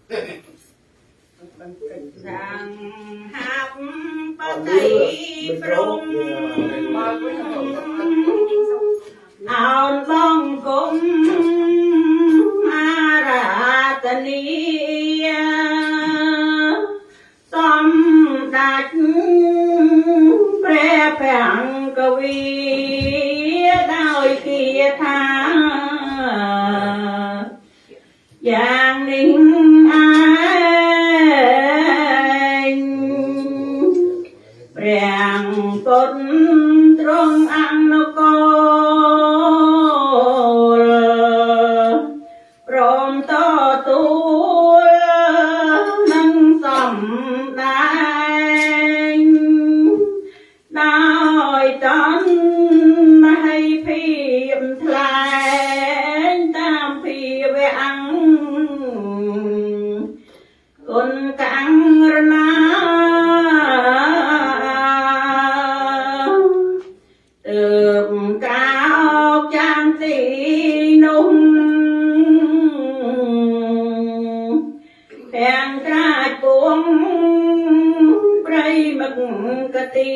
សាងហាប់បតីព្រំអោនបងគុំអារាធនាសម្ដេចព្រះភង្គវីដោយគាថាយ៉ាងនេះឯងព្រះពុទ្ធទ្រង់អនុកូលព្រមតទួលនឹងសំដែងដោយតណ្ហៃភាពថ្លែងតាមភាវៈអង្គគុណកាំងរណាទើបកោកចាំទីនោះទាំងត្រាចពួងព្រៃមឹកកទា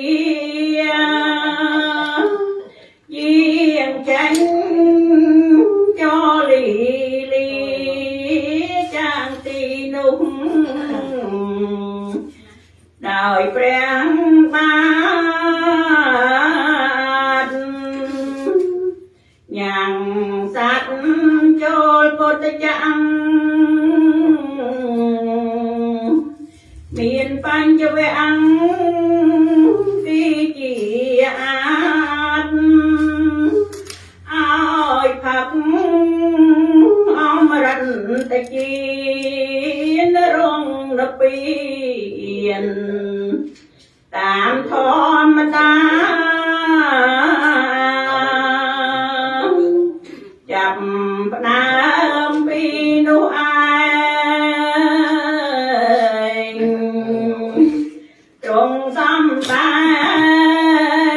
យាងចាញ់ចលីលីចាំងទីនោះដោយព្រះបាទញ៉ាំងសัตว์ចូលពុទ្ធចក្រមានបញ្ចវអង្គគឺជាអាតឲ្យផឹកអមរិតជានរងនពីនតាមធម្មតាចាប់ផ្ដើមពីនោះឯងទ្រង់សំដែ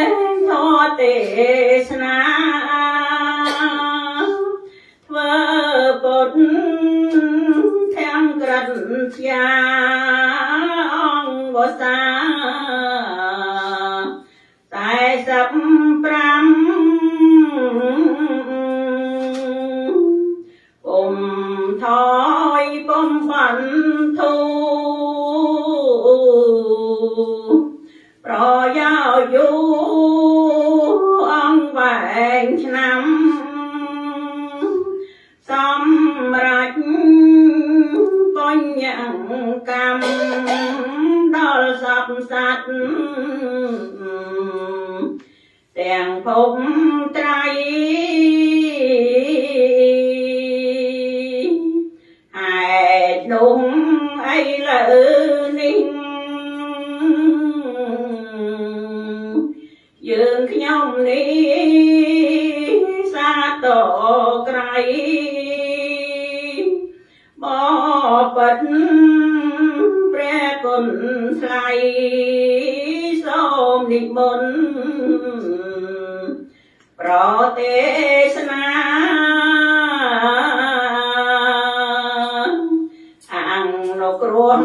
ងធម៌ទេសនាធ្វើពុទ្ធទាំងក្រិតជាអង្គវសា45ពុំថយពុំបន្ធូប្រយោយូអង្គវែងឆ្នាំសម្រាប់បញ្ញកម្មដល់សពសត្វទាំងភពត្រៃហេតុនោះអីលើនេះយើងខ្ញុំនេះសាទរក្រៃបបិទ្ធព្រះគុណថ្លៃសូមនិមន្តប្រទេសនាអង្គនៅគ្រោះ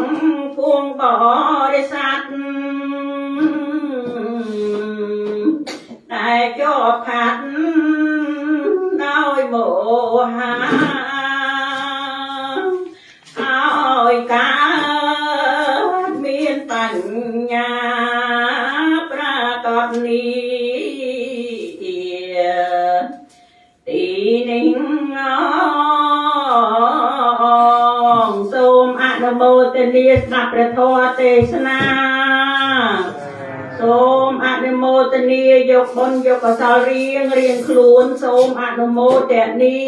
ភួងបរិស័ទដែលជាប់ខាត់ដោយមោហាឲ្យកើតមានបញ្ញាប្រាកដនេះទីនេះអងសូមអនុមោទនាស្ដាប់ព្រះធម៌ទេសនាសូមអនុមោទនាយកបុណ្យយកកុសលរៀងរៀងខ្លួនសូមអនុមោទនា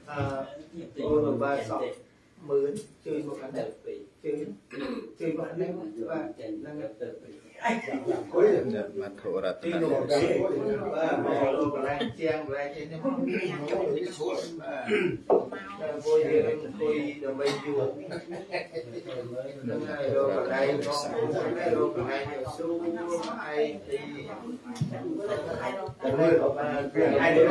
អឺអូនបាទសក់ម៉ឺនជួយមកខាងនេះជួយជួយមកខាងនេះបាទហ្នឹង វត្ថុរត ទី ន នោះបាទមកលោកកន្លែងជាងកន្លែងនេះមកបាទតែមួយ យើងអង្គុយដើម្បីយួរហ្នឹងហើយរកកន្លែងបងប្អូនរកកន្លែងស្រួលឯងទីតែមើលអត់បានឯងទៅ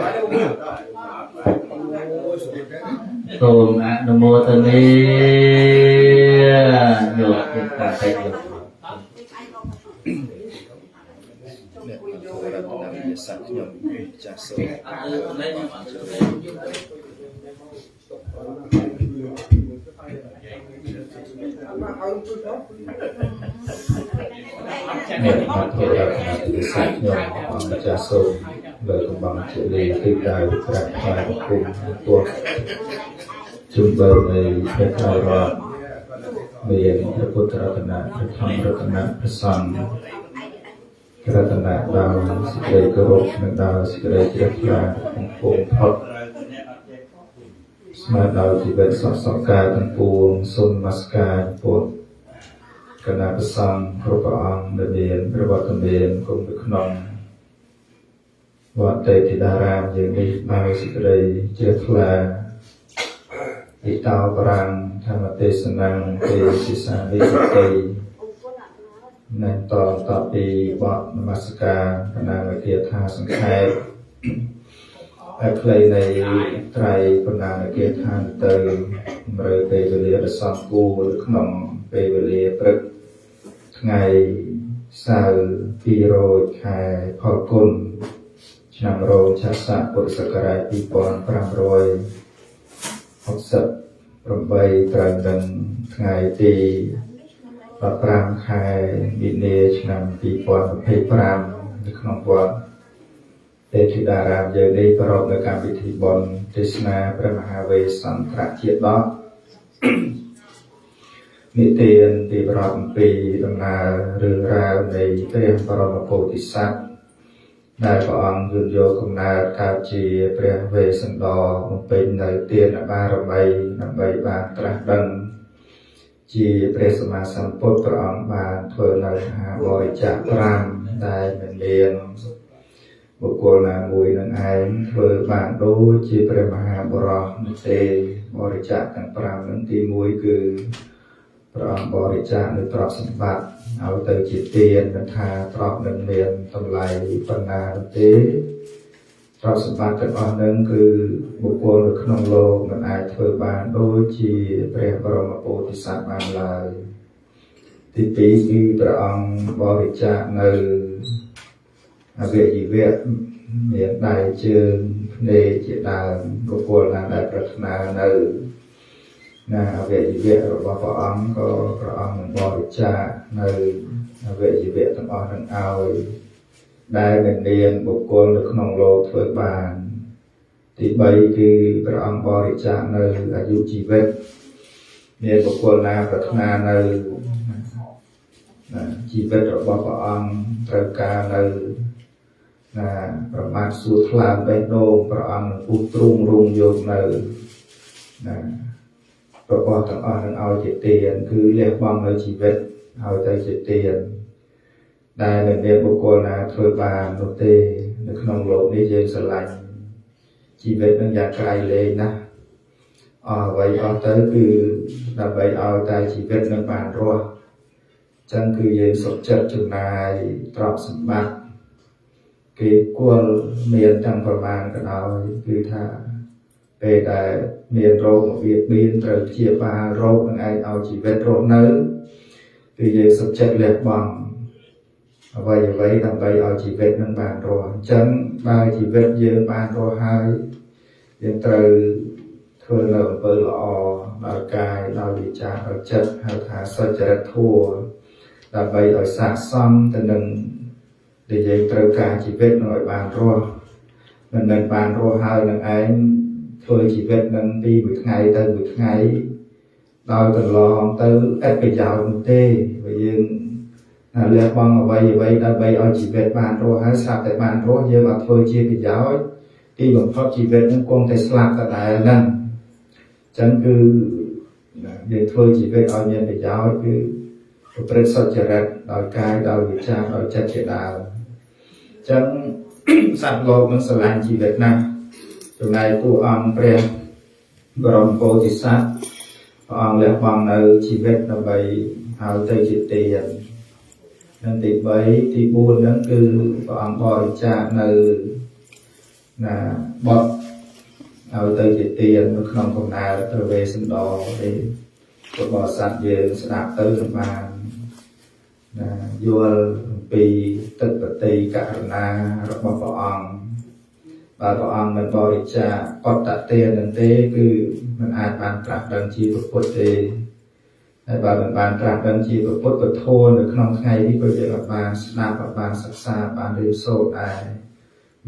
សូមអនុមោទនាយកចិត្តតាតិយក អ្នកធរតនវិយស័កខ្ញុំចាស់សូម អ្នកធរតនវិយស័កខ្ញុំអង្គចាស់សូមលើកំបងជាលីទិដៅក្រាបថ្វាយបង្គំពោះជំបើនៃព្រះត្រៃរតន៍មានព្រះពុទ្ធរតនៈព្រះធម្មរតនៈព្រះសង្ឃរតនៈដោយសេចក្តីគោរពនិងដោយសេចក្តីជ្រះថ្លាកំពុងផុតស្មើដោយជីវិតសពសពកាលទាំងពួងសូមនមស្ការចំពោះគណៈព្រះសង្ឃគ្រប់ព្រះអង្គដែលមានព្រះវត្តមានគង់នៅក្នុងវត្តទេធិតារាមយើងនេះដោយសេចក្តីជ្រះថ្លាអិតោបរាំងធម្មទេសនំទេសិសានិតិនឹងតតពីបទនមស្ការគណៈវិគាថាសង្ខេបហើយខ្លីនៃត្រៃបណ្ណាគាថាទៅតម្រូវពេលវេលាដ៏សមគួរនៅក្នុងពេលវេលាព្រឹកថ្ងៃសៅរ៍2រោចខែផលគុណឆ្នាំរោងឆាស័កពុទ្ធសករាជ2568ត្រូវនឹងថ្ងៃទី15ខែមីនាឆ្នាំ2025នៅក្នុងវត្តទេធិតារាមយើងនេះប្រារព្ធនៅកម្មវិធីបុណ្យទេសនាព្រះមហាវេសន្តរជាតកនិទានទីប្រារព្ធអំពីដំណើររឿងរ៉ាវនៃព្រះបរមពោធិសត្វដែលព្រះអង្គយន្តយកកំណើតកើតជាព្រះវេស្សន្តរបំពេញនៅទានបារមីដើម្បីបានត្រាស់ដឹងជាព្រះសម្មាសម្ពុទ្ធព្រះអង្គបានធ្វើនៅមហាបរិច្ចាគ5ដែលមិនមានបុគ្គលណាមួយនឹងឯងធ្វើបានដូចជាព្រះមហាបុរសនោះទេបរិច្ចាគទាំង5នឹងទី1គឺព្រះអង្គបរិច្ចាគនៅទ្រព្យសម្បត្តិឲ្យទៅជាទានមិនថាទ្រព្យនឹងមានតម្លៃប៉ុណ្ណានោះទេទ្រព្យសម្បត្តិទាំងអស់នឹងគឺបុគ្គលនៅក្នុងលោកមិនអាចធ្វើបានដូចជាព្រះបរមពោធិសត្វបានឡើយទី2គឺព្រះអង្គបរិច្ចាគនៅអវយវៈមានដៃជើងភ្នែកជាដើមបុគ្គលណាដែលប្រាថ្នានៅណាអវយវៈរបស់ព្រះអង្គក៏ព្រះអង្គនឹងបរិច្ចាគនៅអវយវៈទាំងអស់នឹងឲ្យដែលមិនមានបុគ្គលនៅក្នុងលោកធ្វើបានទី3គឺព្រះអង្គបរិច្ចាគនៅអាយុជីវិតមានបុគ្គលណាប្រាថ្នានៅជីវិតរបស់ព្រះអង្គត្រូវការនៅណាប្រមាថសួរថ្លើមបេះដូងព្រះអង្គនឹងពុះទ្រូងរងយកនៅណារបស់ទាំងអស់នឹងឲ្យជាទានគឺលះបង់នៅជីវិតឲ្យទៅជាទានដែលមិនមានបុគ្គលណាធ្វើបាននោះទេនៅក្នុងលោកនេះយើងស្រឡាញ់ជីវិតនឹងយ៉ាងក្រៃលែងណាស់អស់អ្វីអស់ទៅគឺដើម្បីឲ្យតែជីវិតនឹងបានរស់ចឹងគឺយើងសុខចិត្តចំណាយទ្រព្យសម្បត្តិគេគួរមានទាំងប្រមាណក៏ដោយគឺថាពេលដែលមានរោគរបៀបបៀនត្រូវព្យាបាលរោគនឹងឯងឲ្យជីវិតរស់នៅគឺយើងសុខចិត្តលះបង់អ្វីអ្វីដើម្បីឲ្យជីវិតនឹងបានរស់អញ្ចឹងបើជីវិតយើងបានរស់ហើយយើងត្រូវធ្វើនៅអំពើល្អដោយកាយដោយវាចាដោយចិត្តហៅថាសុចរិតធម៌ដើម្បីឲ្យស័ក្តិសមទៅនឹងដែលយើងត្រូវការជីវិតនឹងឲ្យបានរស់មិនមែនបានរស់ហើយនឹងឯងធ្វើជីវិតនឹងពីមួយថ្ងៃទៅមួយថ្ងៃដោយកន្លងទៅឥតប្រយោជន៍នោះទេបើយើងលះបង់អ្វីអ្វីដើម្បីឲ្យជីវិតបានរស់ហើយស្រាប់តែបានរស់យើងអត់ធ្វើជាប្រយោជន៍ទីបំផុតជីវិតនឹងគង់តែស្លាប់ដដែលហ្នឹងអញ្ចឹងគឺយើងធ្វើជីវិតឲ្យមានប្រយោជន៍គឺប្រព្រឹត្តសុចរិតដោយកាយដោយវាចាដោយចិត្តជាដើមអញ្ចឹងសត្វលោកនឹងស្រឡាញ់ជីវិតណាស់ចំណែកតួអង្គព្រះ បរមពោធិសត្វព្រះអង្គលះបង់នៅជីវិតដើម្បីឲ្យទៅជាទាននិងទី3ទី4ហ្នឹងគឺព្រះអង្គបរិច្ចាគនៅណាបុត្រឲ្យទៅជាទាននៅក្នុងកំណើតព្រះវេស្សន្តរទេពុទ្ធបរិស័ទយើងស្ដាប់ទៅនឹងបានណាយល់អំពីទឹកបតិករណារបស់ព្រះអង្គបើព្រះអង្គមិនបរិច្ចាគបតទាននឹងទេគឺមិនអាចបានត្រាស់ដឹងជាពុទ្ធទេហើយបើមិនបានត្រាស់ដឹងជាពុទ្ធពធនៅក្នុងថ្ងៃនេះក៏យើងអាចបានស្ដាប់បានសិក្សាបានរៀនសូត្រដែរ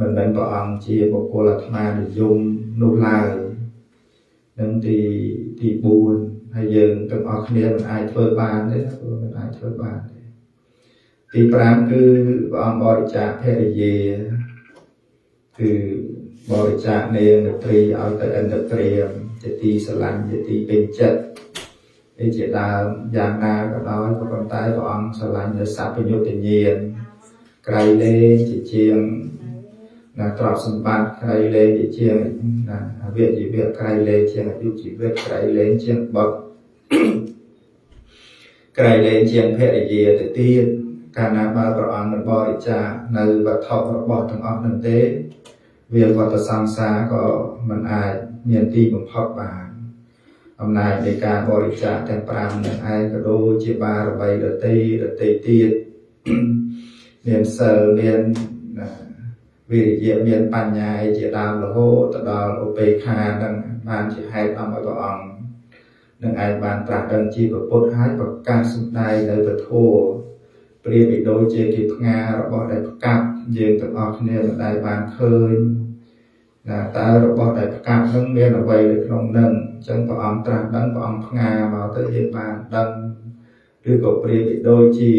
មិនមែនព្រះអង្គជាបុគ្គលអាត្មានិយមនោះឡើយនឹងទី4ហើយយើងទាំងអស់គ្នាមិនអាចធ្វើបានទេព្រោះមិនអាចធ្វើបានទេទី5គឺព្រះអង្គបរិច្ចាគភរិយាគឺបរិច្ចាគនាងនាត្រីឲ្យទៅឥន្ទព្រាមជាទីស្រឡាញ់ជាទីពេញចិត្តឯជាដើមយ៉ាងណាក៏ដោយក៏ប៉ុន្តែព្រះអង្គស្រឡាញ់នៅសព្វយុត្តញាណក្រៃលែងជាជាងណាទ្រព្យសម្បត្តិក្រៃលែងជាជាងណាអវយវៈក្រៃលែងជាងអាយុជីវិតក្រៃលែងជាងបុត្រក្រៃលែងជាងភរិយាទៅទៀតកាលណាបើព្រះអង្គមិនបរិច្ចាគនៅវត្ថុរបស់ទាំងអស់នឹងទេវាវត្តសង្សារក៏មិនអាចមានទីបំផុតបានអំណាចនៃការបរិច្ចាគទាំង5នឹងឯងក៏ដូចជាបារមីដទៃទៀតមានសិលមានវិរិយៈមានបញ្ញាឯជាដើមរហូតទៅដល់ឧបេក្ខានឹងបានជាហេតុឲ្យព្រះអង្គនឹងឯងបានត្រាស់ដឹងជាពុទ្ធហើយប្រកាសសម្ដែងនៅពធប្រៀបបីដូចជាគេផ្ងារបស់ដែលផ្កាប់យើងទាំងអស់គ្នាមិនដែលបានឃើញណាតើរបស់ដែលផ្កាប់នឹងមានអ្វីនៅក្នុងនឹងអញ្ចឹងព្រះអង្គត្រាស់ដឹងព្រះអង្គផ្ងាមកទៅយើងបានដឹងឬក៏ប្រៀបបីដូចជា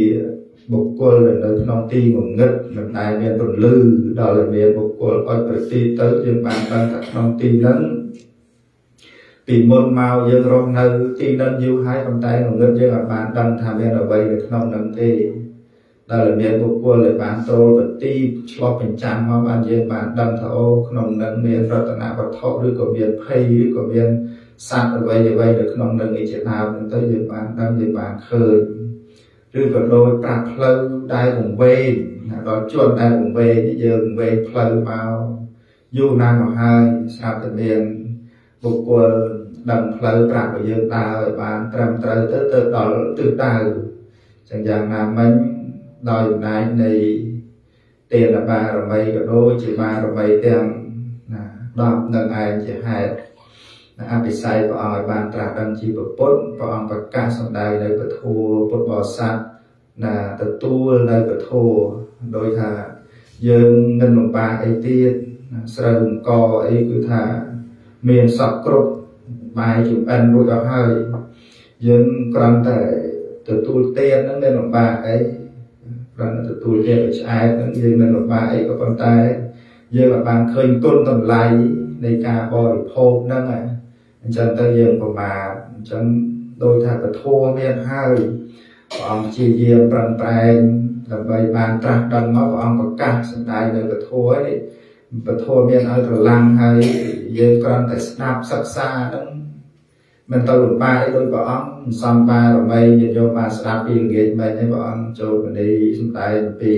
បុគ្គលនៅក្នុងទីងងឹតមិនដែលមានពន្លឺដល់តែមានបុគ្គលអត់ប្រទីទៅយើងបានដឹងថាក្នុងទីហ្នឹងពីមុនមកយើងរស់នៅទីហ្នឹងយូរហើយប៉ុន្តែងងឹតយើងអត់បានដឹងថាមានអ្វីនៅក្នុងហ្នឹងទេដល់តែមានបុគ្គលដែលបានចូលប្រទីឆ្លុះបញ្ចាំងមកបានយើងបានដឹងថាអូក្នុងហ្នឹងមានរតនវត្ថុឬក៏មានភ័យឬក៏មានសត្វអ្វីអ្វីនៅក្នុងហ្នឹងឯជាដើមហ្នឹងទៅយើងបានដឹងយើងបានឃើញឬក៏ដោយប្រាប់ផ្លូវដែលវង្វេងដល់ជនដែលវង្វេងយើងវង្វេងផ្លូវមកយូរណាស់មកហើយស្រាប់តែមានបុគ្គលដឹងផ្លូវប្រាប់ឲ្យយើងដើរឲ្យបានត្រឹមត្រូវទៅដល់ទិសដៅចឹងយ៉ាងណាមិញដោយអំណាចនៃទានបារមីក៏ដូចជាបារមីទាំងណា10នឹងឯងជាហេតុអភិសេកព្រះអង្គឲ្យបានត្រាស់ដឹងជាពុទ្ធព្រះអង្គប្រកាសសម្ដែងនៅពធពុទ្ធបរិស័ទណាទទួលនៅពធដោយថាយើងមិនលំបាកអីទៀតស្រូវអង្គអីគឺថាមានសពគ្រប់បាយចំអិនរួចអស់ហើយយើងគ្រាន់តែទទួលទានហ្នឹងមិនលំបាកអីគ្រាន់តែទទួលទានឲ្យឆ្អែតហ្នឹងយើងមិនលំបាកអីក៏ប៉ុន្តែយើងអាចបានឃើញគុណតម្លៃនៃការបរិភោគហ្នឹងអញ្ចឹងទៅយើងប្រមាទអញ្ចឹងដោយថាពធមានហើយព្រះអង្គជាយាមប្រឹងប្រែងដើម្បីបានត្រាស់ដឹងមកព្រះអង្គប្រកាសសម្ដែងនៅពធនេះពធមានឲ្យក្រឡាំងហើយយើងគ្រាន់តែស្ដាប់សិក្សាហ្នឹងមិនទៅលំបាកអីដោយព្រះអង្គសំបារមីញាតិញោមបានស្ដាប់ពីល្ងាចមិញហើយព្រះអង្គចូលមនីសម្ដែងពី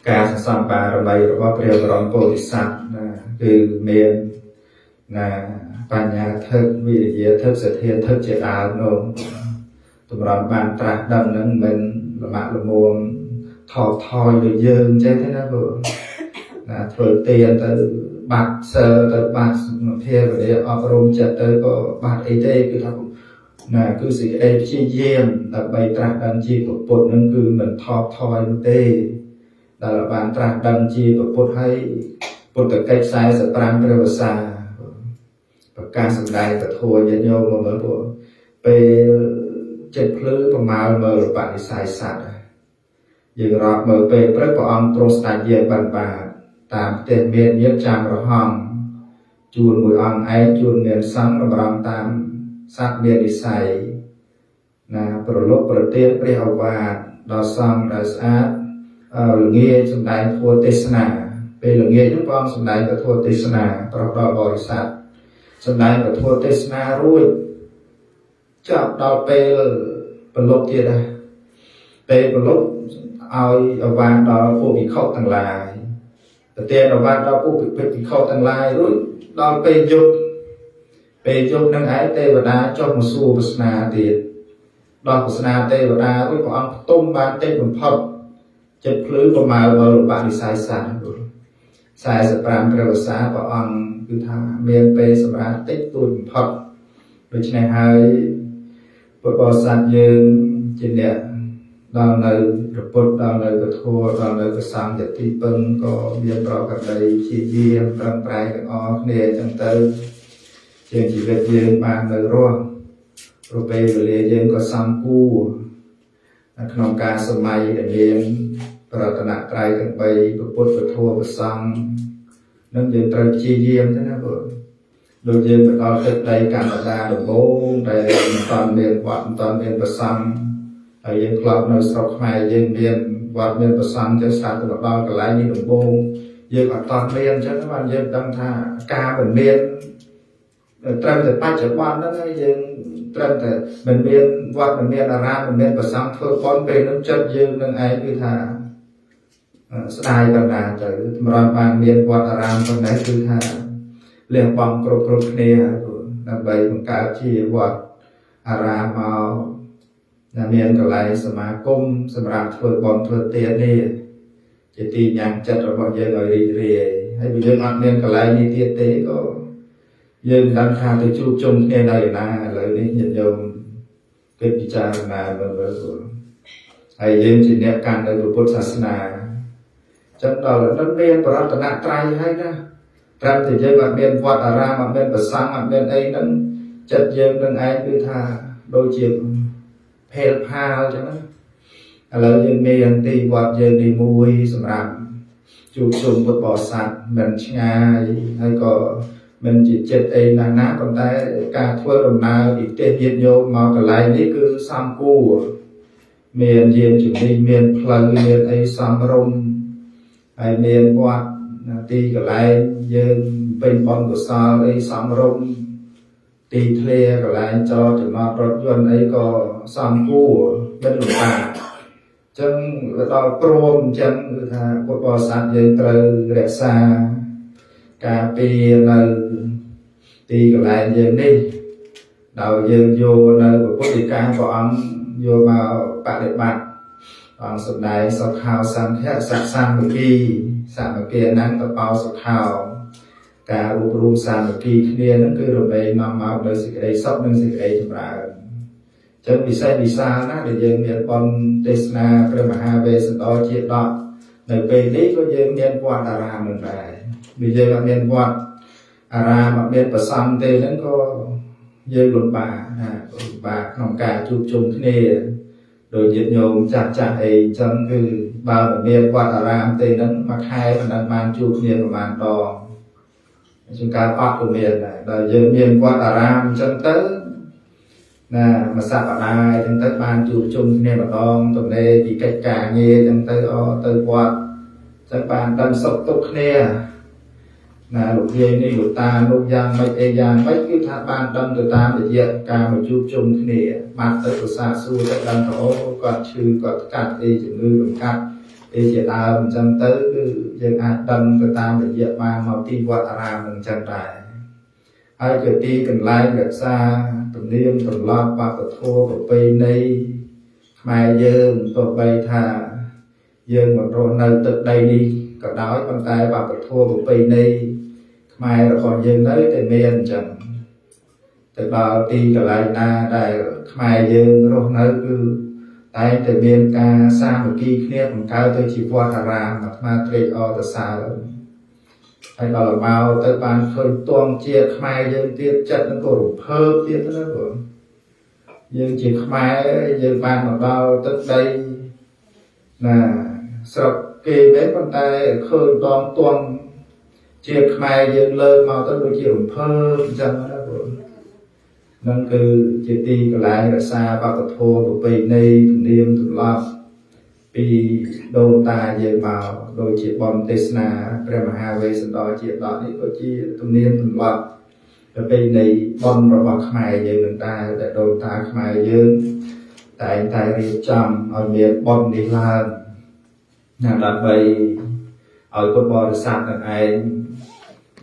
ការសន្សំបារមីរបស់ព្រះបរមពោធិសត្វណាគឺមានណាបញ្ញាធឹកវិរិយធឹកសទ្ធាធឹកជាដើមនោះតម្រាំបានត្រាស់ដឹងហ្នឹងមិនលំបាកលមួមថោកថយដូចយើងចេះទេណាព្រោះណាធ្វើទានទៅបាត់សិលទៅបាត់ភាវនាអប់រំចិត្តទៅក៏បាត់អីទេគឺថាណាគឺសេចក្តីព្យាយាមដើម្បីត្រាស់ដឹងជាពុទ្ធហ្នឹងគឺមិនថោកថយនោះទេដល់បានត្រាស់ដឹងជាពុទ្ធហើយពុទ្ធកិច្ច45ព្រះវស្សាប្រកាសសម្ដែងពធញាតិញោមមកមើលពួកពេលចិត្តភ្លឺប្រមាលមើលបនិស័យសត្វយើងរាប់មើលពេលព្រឹកព្រះអង្គទ្រង់ស្ដេចយាងបានបាទតាមផ្ទះមានញាតិចាំរហងជួនមួយអង្គឯងជួនមានសង្ឃតម្រង់តាមសត្វមាននិស័យណាប្រលប់ប្រទានព្រះអវាទដល់សង្ឃដែលស្អាតល្ងាចសម្ដែងធម៌ទេសនាពេលល្ងាចនោះព្រះអង្គសម្ដែងធម៌ទេសនាប្រោសដល់បរិស័ទ សម្ដែងពធទេសនារួចចាប់ដល់ពេលប្រលប់ទៀតដែរពេលប្រលប់ឲ្យអវាទដល់ពួកភិក្ខុទាំងឡាយប្រទានអវាទដល់ពួកភិក្ខុទាំងឡាយរួចដល់ពេលយប់ពេលយប់នឹងឯងទេវតាចុះមកសួរប្រស្នាទៀតដល់ប្រស្នាទេវតារួចព្រះអង្គផ្ទុំបានតិចបំផុតចិត្តភ្លឺប្រមាលដល់បនិស័យសត្វ45ព្រះវស្សាព្រះអង្គគឺថាមានពេលសម្រាប់តិចតួចបំផុតដូច្នេះហើយពុទ្ធបរិស័ទយើងជាអ្នកដល់នៅព្រះពុទ្ធដល់នៅពធដល់នៅព្រះសង្ឃជាទីពឹងក៏មានប្រកដីជាយាមប្រឹងប្រែងទាំងអស់គ្នាអញ្ចឹងទៅជាជីវិតយើងបាននៅរស់ព្រោះពេលវេលាយើងក៏សំគួរក្នុងការសម័យដែលមានប្រតនត្រ័យទាំង3ព្រះពុទ្ធពធព្រះសង្ឃនឹងយើងត្រូវព្យាយាមទៅណាបងដូចយើងទៅដល់ទឹកដីកម្ពុជាដំបូងដែលមិនតាន់មានវត្តមិនតាន់មានព្រះសង្ឃហើយយើងធ្លាប់នៅស្រុកខ្មែរយើងមានវត្តមានព្រះសង្ឃចឹងស្រាប់តែមកដល់កន្លែងនេះដំបូងយើងអត់តាន់មានអញ្ចឹងបានយើងដឹងថាការមិនមានត្រឹមតែបច្ចុប្បន្នហ្នឹងហើយយើងត្រឹមតែមិនមានវត្តមិនមានអារាមមិនមានព្រះសង្ឃធ្វើបុណ្យពេលហ្នឹងចិត្តយើងនឹងឯងគឺថាស្ដាយបណ្ដាទៅតម្រាំបានមានវត្តអារាមប៉ុណ្ណេះគឺថាលះបង់គ្រប់គ្នាដើម្បីបង្កើតជាវត្តអារាមមកដែលមានកន្លែងសមាគមសម្រាប់ធ្វើបុណ្យធ្វើទាននេះជាទីញ៉ាំងចិត្តរបស់យើងឲ្យរីករាយហើយបើយើងអត់មានកន្លែងនេះទៀតទេក៏យើងមិនដឹងថាទៅជួបជុំគ្នានៅឯណាឥឡូវនេះញាតិញោមគិតពិចារណាមើលមើលហើយយើងជាអ្នកកាន់នៅពុទ្ធសាសនាចឹងដល់នឹងមានប្រតនត្រ័យហើយណាត្រឹមតែយើងអត់មានវត្តអារាមអត់មានព្រះសង្ឃអត់មានអីហ្នឹងចិត្តយើងនឹងឯងគឺថាដូចជាភេលផាលចឹងណាឥឡូវយើងមានទីវត្តយើងនេះមួយសម្រាប់ជួបជុំពុទ្ធបរិស័ទមិនឆ្ងាយហើយក៏មិនជាចិត្តអីណាស់ណាប៉ុន្តែការធ្វើដំណើរពីផ្ទះញាតិញោមមកកន្លែងនេះគឺសំគួរមានយានជំនិះមានផ្លូវមានអីសមរម្យហើយមានវត្តទីកន្លែងយើងពេញបុណ្យកុសលអីសមរម្យទីធ្លាកន្លែងចតចំណតរថយន្តអីក៏សំគួរមិនលំបាកចឹងដល់ព្រមអញ្ចឹងគឺថាពុទ្ធបរិស័ទយើងត្រូវរក្សាការពារនៅទីកន្លែងយើងនេះដោយយើងយកនៅពុទ្ធិកាព្រះអង្គយកមកបដិបត្តិអង្គសម្ដែងសុខោសង្ឃៈសសាមគ្គីសាមគ្គីហ្នឹងតបោសុខោការរួបរួមសាមគ្គីគ្នាហ្នឹងគឺរមែងនាំមកនូវសេចក្តីសុខនិងសេចក្តីចម្រើនចឹងពិសេសវិសាលណាស់ដែលយើងមានបុណ្យទេសនាព្រះមហាវេស្សន្តរជាដកនៅពេលនេះក៏យើងមានវត្តអារាមនឹងដែរបើយើងអត់មានវត្តអារាមអត់មានព្រះសង្ឃទេហ្នឹងក៏យើងលំបាកណាលំបាកក្នុងការជួបជុំគ្នាដោយញាតិញោមចាស់ចាស់អីអញ្ចឹងគឺបើមិនមានវត្តអារាមទេហ្នឹងមួយខែមិនដឹងបានជួបគ្នាប្រហែលដងជួនកាលអត់ក៏មានដែរដល់យើងមានវត្តអារាមអញ្ចឹងទៅណាមួយសប្តាហ៍អញ្ចឹងទៅបានជួបជុំគ្នាម្ដងទំនេរពីកិច្ចការងារអញ្ចឹងទៅអទៅវត្តអញ្ចឹងបានដឹងសុខទុក្ខគ្នាណាលោកយាយនេះលោកតាលោកយ៉ាងម៉េចអីយ៉ាងម៉េចគឺថាបានដឹងទៅតាមរយៈការមកជួបជុំគ្នាបានទៅប្រសាសួរទៅដឹងថាអូគាត់ឈឺគាត់កាត់អីជំងឺលំកាត់អីជាដើមអញ្ចឹងទៅគឺយើងអាចដឹងទៅតាមរយៈបានមកទីវត្តអារាមនឹងអញ្ចឹងដែរហើយជាទីកន្លែងរក្សាទំនៀមទម្លាប់វប្បធម៌ប្រពៃណីខ្មែរយើងទោះបីថាយើងមិនរស់នៅទឹកដីនេះក៏ដោយប៉ុន្តែវប្បធម៌ប្រពៃណីខ្មែររបស់យើងនៅតែមានអញ្ចឹងទៅដល់ទីកន្លែងណាដែលខ្មែរយើងរស់នៅគឺតែងតែមានការសាមគ្គីគ្នាបង្កើតទៅជាវត្តអារាមអាត្មាត្រេកអរសរសើរហើយដល់មកទៅបានឃើញទងជាខ្មែរយើងទៀតចិត្តនឹងក៏រំភើបទៀតណាបងយើងជាខ្មែរយើងបានមកដល់ទឹកដីណាស្រុកគេមែនប៉ុន្តែឃើញដងទងជាខ្មែរយើងលើកមកទៅដូចជារំភើបអញ្ចឹងណាបងនឹងគឺជាទីកន្លែងរក្សាវប្បធម៌ប្រពៃណីទំនៀមទម្លាប់ពីដូនតាយើងមកដូចជាបុណ្យទេសនាព្រះមហាវេស្សន្តរជាដកនេះក៏ជាទំនៀមទម្លាប់ ប្រពៃណីបុណ្យរបស់ខ្មែរយើងនឹងដែរដែលដូនតាខ្មែរយើងតែងតែរៀបចំឲ្យមានបុណ្យនេះឡើងណាដើម្បីឲ្យពុទ្ធបរិស័ទនឹងឯង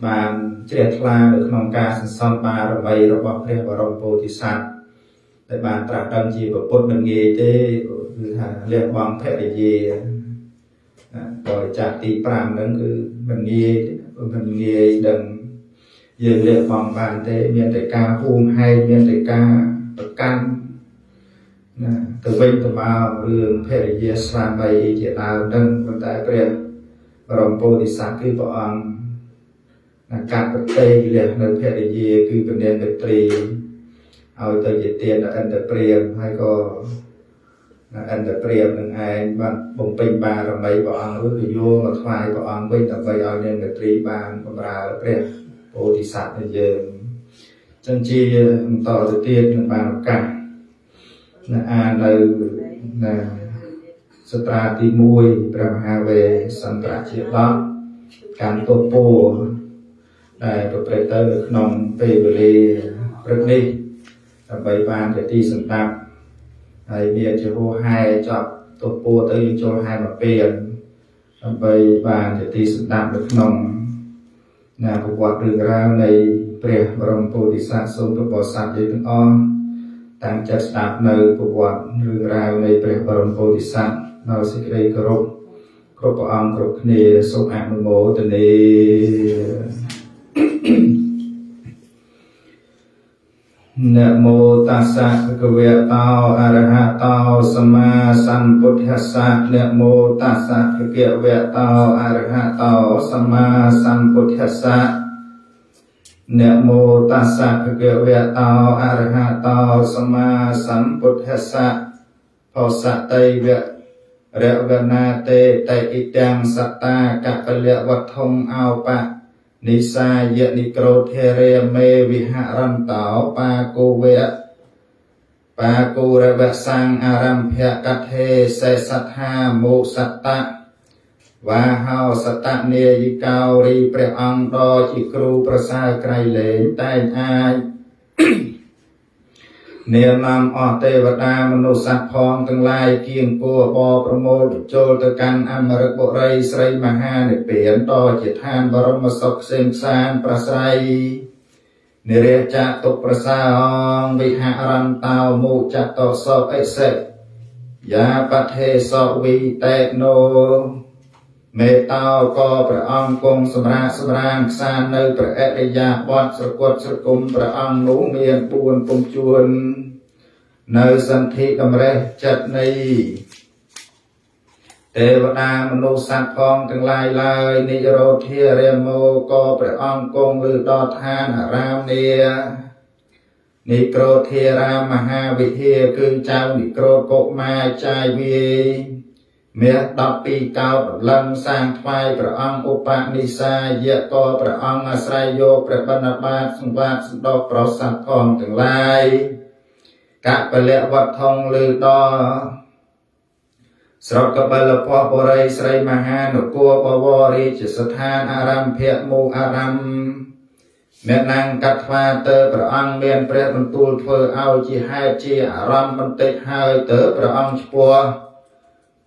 បានជ្រះថ្លានៅក្នុងការសន្សំបារមីរបស់ព្រះបរមពោធិសត្វដែលបានត្រាស់ដឹងជាពុទ្ធមិនងាយទេគឺថាលះបង់ភរិយាបរិច្ចាគទី5ហ្នឹងគឺមិនងាយមិនងាយដឹងយើងលះបង់បានទេមានតែការហួងហែងមានតែការប្រកាន់ណាទៅវិញទៅមករឿងភរិយាស្វាមីជាដើមហ្នឹងប៉ុន្តែព្រះបរមពោធិសត្វគឺព្រះអង្គណាកាត់ប្រតិលះនៅភរិយាគឺពនាងមេត្រីឲ្យទៅជាទានដល់ឥន្ទព្រាមហើយក៏ឥន្ទព្រាមនឹងឯងបានបំពេញបារមីព្រះអង្គរួចក៏យកមកថ្វាយព្រះអង្គវិញដើម្បីឲ្យនាងមេត្រីបានបម្រើព្រះពោធិសត្វឲ្យយើងចឹងជាបន្តទៅទៀតនឹងបានឱកាសណាអាននៅណាសត្រាទី1ព្រះមហាវេសន្តរជាតកកាន់ទពោដែលប្រព្រឹត្តទៅនៅក្នុងពេលវេលាព្រឹកនេះដើម្បីបានជាទីសម្ដាប់ហើយមានជាហោហែចប់ទពោទៅយើងចូលហែមកពេលដើម្បីបានជាទីសម្ដាប់នៅក្នុងណាប្រវត្តិរឿងរ៉ាវនៃព្រះបរមពោធិសត្វសូមព្រះបរិស័ទយើងទាំងអស់តាំងចិត្តស្ដាប់នៅប្រវត្តិរឿងរ៉ាវនៃព្រះបរមពោធិសត្វដោយសេចក្តីគោរពគ្រប់ព្រះអង្គគ្រប់គ្នាសូមអនុមោទនានមោតាសៈភគវៈតោអរហតោសម្មាសម្ពុទ្ធស្សៈនមោតាសៈភគវៈតោអរហតោសម្មាសម្ពុទ្ធស្សៈនមោតាសៈភគវៈតោអរហតោសម្មាសម្ពុទ្ធស្សៈផោសតិវៈរវណាតេតេអ៊ីទាំងសត្តាកបលវត្ថុងអោបៈនិសាយនិក្រោធេរមេវិហរន្តោបាគោវៈបាគោរវៈសង្អារម្ភកថេសេសត្ថាមោសត្តៈវាហោសតនាយិកោរីព្រះអង្គដ៏ជាគ្រូប្រសើរក្រៃលែងតែងអាចនាមអស់ទេវតាមនុស្សសត្វផងទាំងឡាយគៀងគួរបប្រមូលបញ្ចូលទៅកាន់អមរិកបុរីស្រីមហានិព្វានដ៏ជាឋានបរមសុខផ្សេងផ្សានប្រស្រ័យនិរាចតុប្រសោងវិហរន្តោមុចតោសោអិសិយាបថេសោវិតេណោមេតោក៏ព្រះអង្គគង់សម្រាកសម្រានខ្សាននៅព្រះអរិយាបថស្រគត់ស្រគំព្រះអង្គនោះមាន4ពុំជួននៅសន្ធិតម្រេះចិត្តនៃទេវតាមនុស្សសត្វផងទាំងឡាយឡើយនិរោធារាមោក៏ព្រះអង្គគង់ឬដល់ឋានអារាមនានិក្រោធារាមមហាវិហារគឺចៅនិក្រោធកុមារចាយវាយមាស12កោដលឹងសាងថ្វាយព្រះអង្គឧបនិស្សយៈក៏ព្រះអង្គអាស្រ័យយកព្រះបណ្ឌបាតសង្វាតសន្តោសប្រសត្វផងទាំងឡាយកបលវត្ថុងឬដល់ស្រុកកបិលពបុរីស្រីមហានគរបវររាជស្ថានអារម្មភៈមូអារម្មអ្នកណាងកាត់ថ្វាទៅព្រះអង្គមានព្រះបន្ទូលធ្វើឲ្យជាហេតុជាអារម្មណ៍បន្តិចហើយទៅព្រះអង្គឈ្ពោះ